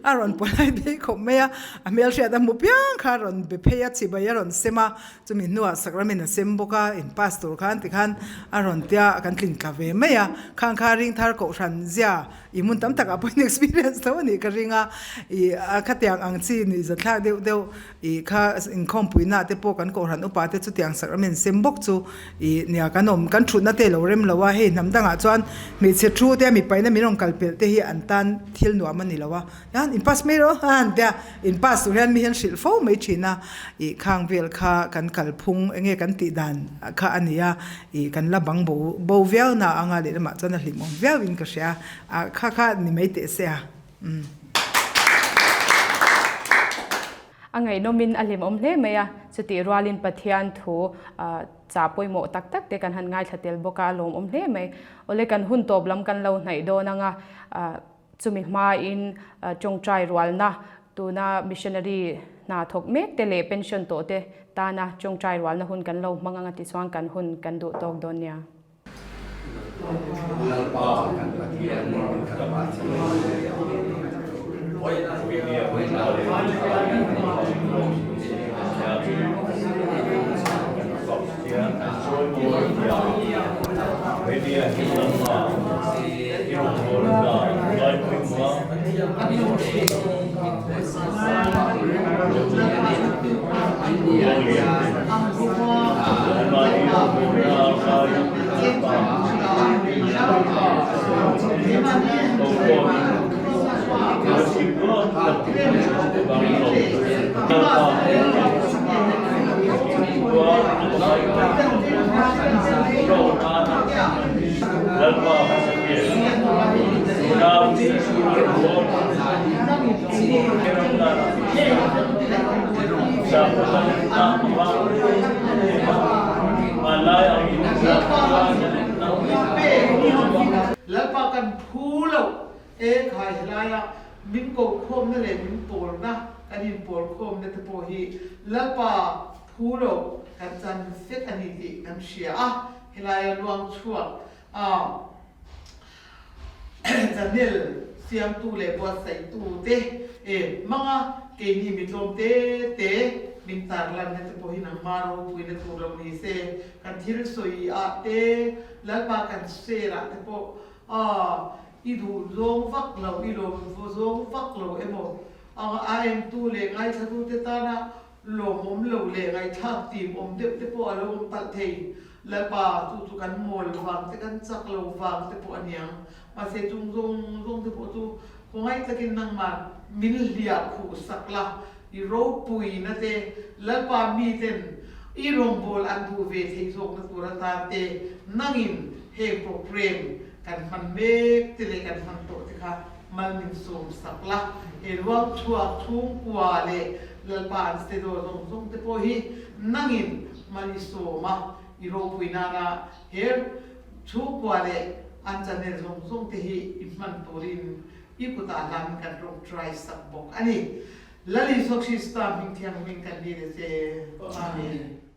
a rawn pawlai phei khawp mai a a hmelhriat a hmu piang kha a rawn be phei a chibai a rawn sem a chumi hnuah sacrament a sem bawk a in pass tur khan tikhan a rawn tia kan tling tla ve mai a khang kha ringthar kohhran zia I hmun tam takah pawhin experience tho a nih ka ring a, i khatiang ang chi nuih zathlak deuh deuh i kha inkhawmpuina te pawh kan kohhran upa te chutiang sacrament sem bawk chu i nia kan awm kan thutna te lo rem lo a, hei hnam dangah chuan hmeichhe thu te mipaina min rawn kal pelh te hi an tan thil nuam a ni lo a, hian in pass mai rawh a an tia in pass tur hian mi hian hrilh fo mai thin a, i khang vel kha kan kalphung enge kan tih dan kha a ni a. Ih kan la bang bo bo viau na anga lehlamah chuan a hlimawm viau in ka hria a kha kha ni mai teh se a umm. A ngaihnawmin a hlimawm hle mai a, chutih rualin Pathian thu chah pawimawh tak tak te kan han ngaithla tel bawk a, a lawmawm hle mai. Awle kan hun tawp lam kan lo hnaih dawn anga Chumi hmain tawngtai rualna tuna missionary hna thawk mek te leh pension tawh te tana tawngtai rualna hun kan lo hmang anga tichuan kan hun kan duh tawk dawn nia. Lalpa kan Pathian kan Lalpa kan phu lo. E khai helaia min kohkhawmna leh min pawlna kan inpawlkhawmna te pawh hi Lalpa phu lo kan chan vek a ni tih kan hria a, helaia luang chhuak a channel siamtu leh buatsaihtu te e hmanga keini mi tlawm te te min tarlanna te pawh hi nangma ropuina tur lo ni se, kan thil sawi ah te Lalpa kan share ah te pawh a i duh zawng vak lo, i lawm zawng vak lo emaw a entu leh ngaithlatu te tana Lawmawm lo leh ngaihthlak tim awm deuh te pawh a lo awm palh thei. Lalpa, chu chu kan mawl vang te, kan chak lo vang te pawh a niang. Mahse chung zawng zawng te pawh chu khawngaih takin nangmah min hliah khuh sak la, i ropuina te, Lalpa miten i rawngbâwl an duh ve theih zawkna tur atan te nangin heng programme kan hman mek te leh kan hman tawh te kha Mal min sawm sak la, he ruang chhuak chhungkua leh Lalpa an stedaw zawng zawng te pawh hi nangin mal i sawm a, i ropui nana he chhungkua leh an channel zawng zawng te hi i hman turin i kutah hlan kan rawng try sak bawk a ni. Lal Isua Krista hming thianghlim kan dil a che. Amen.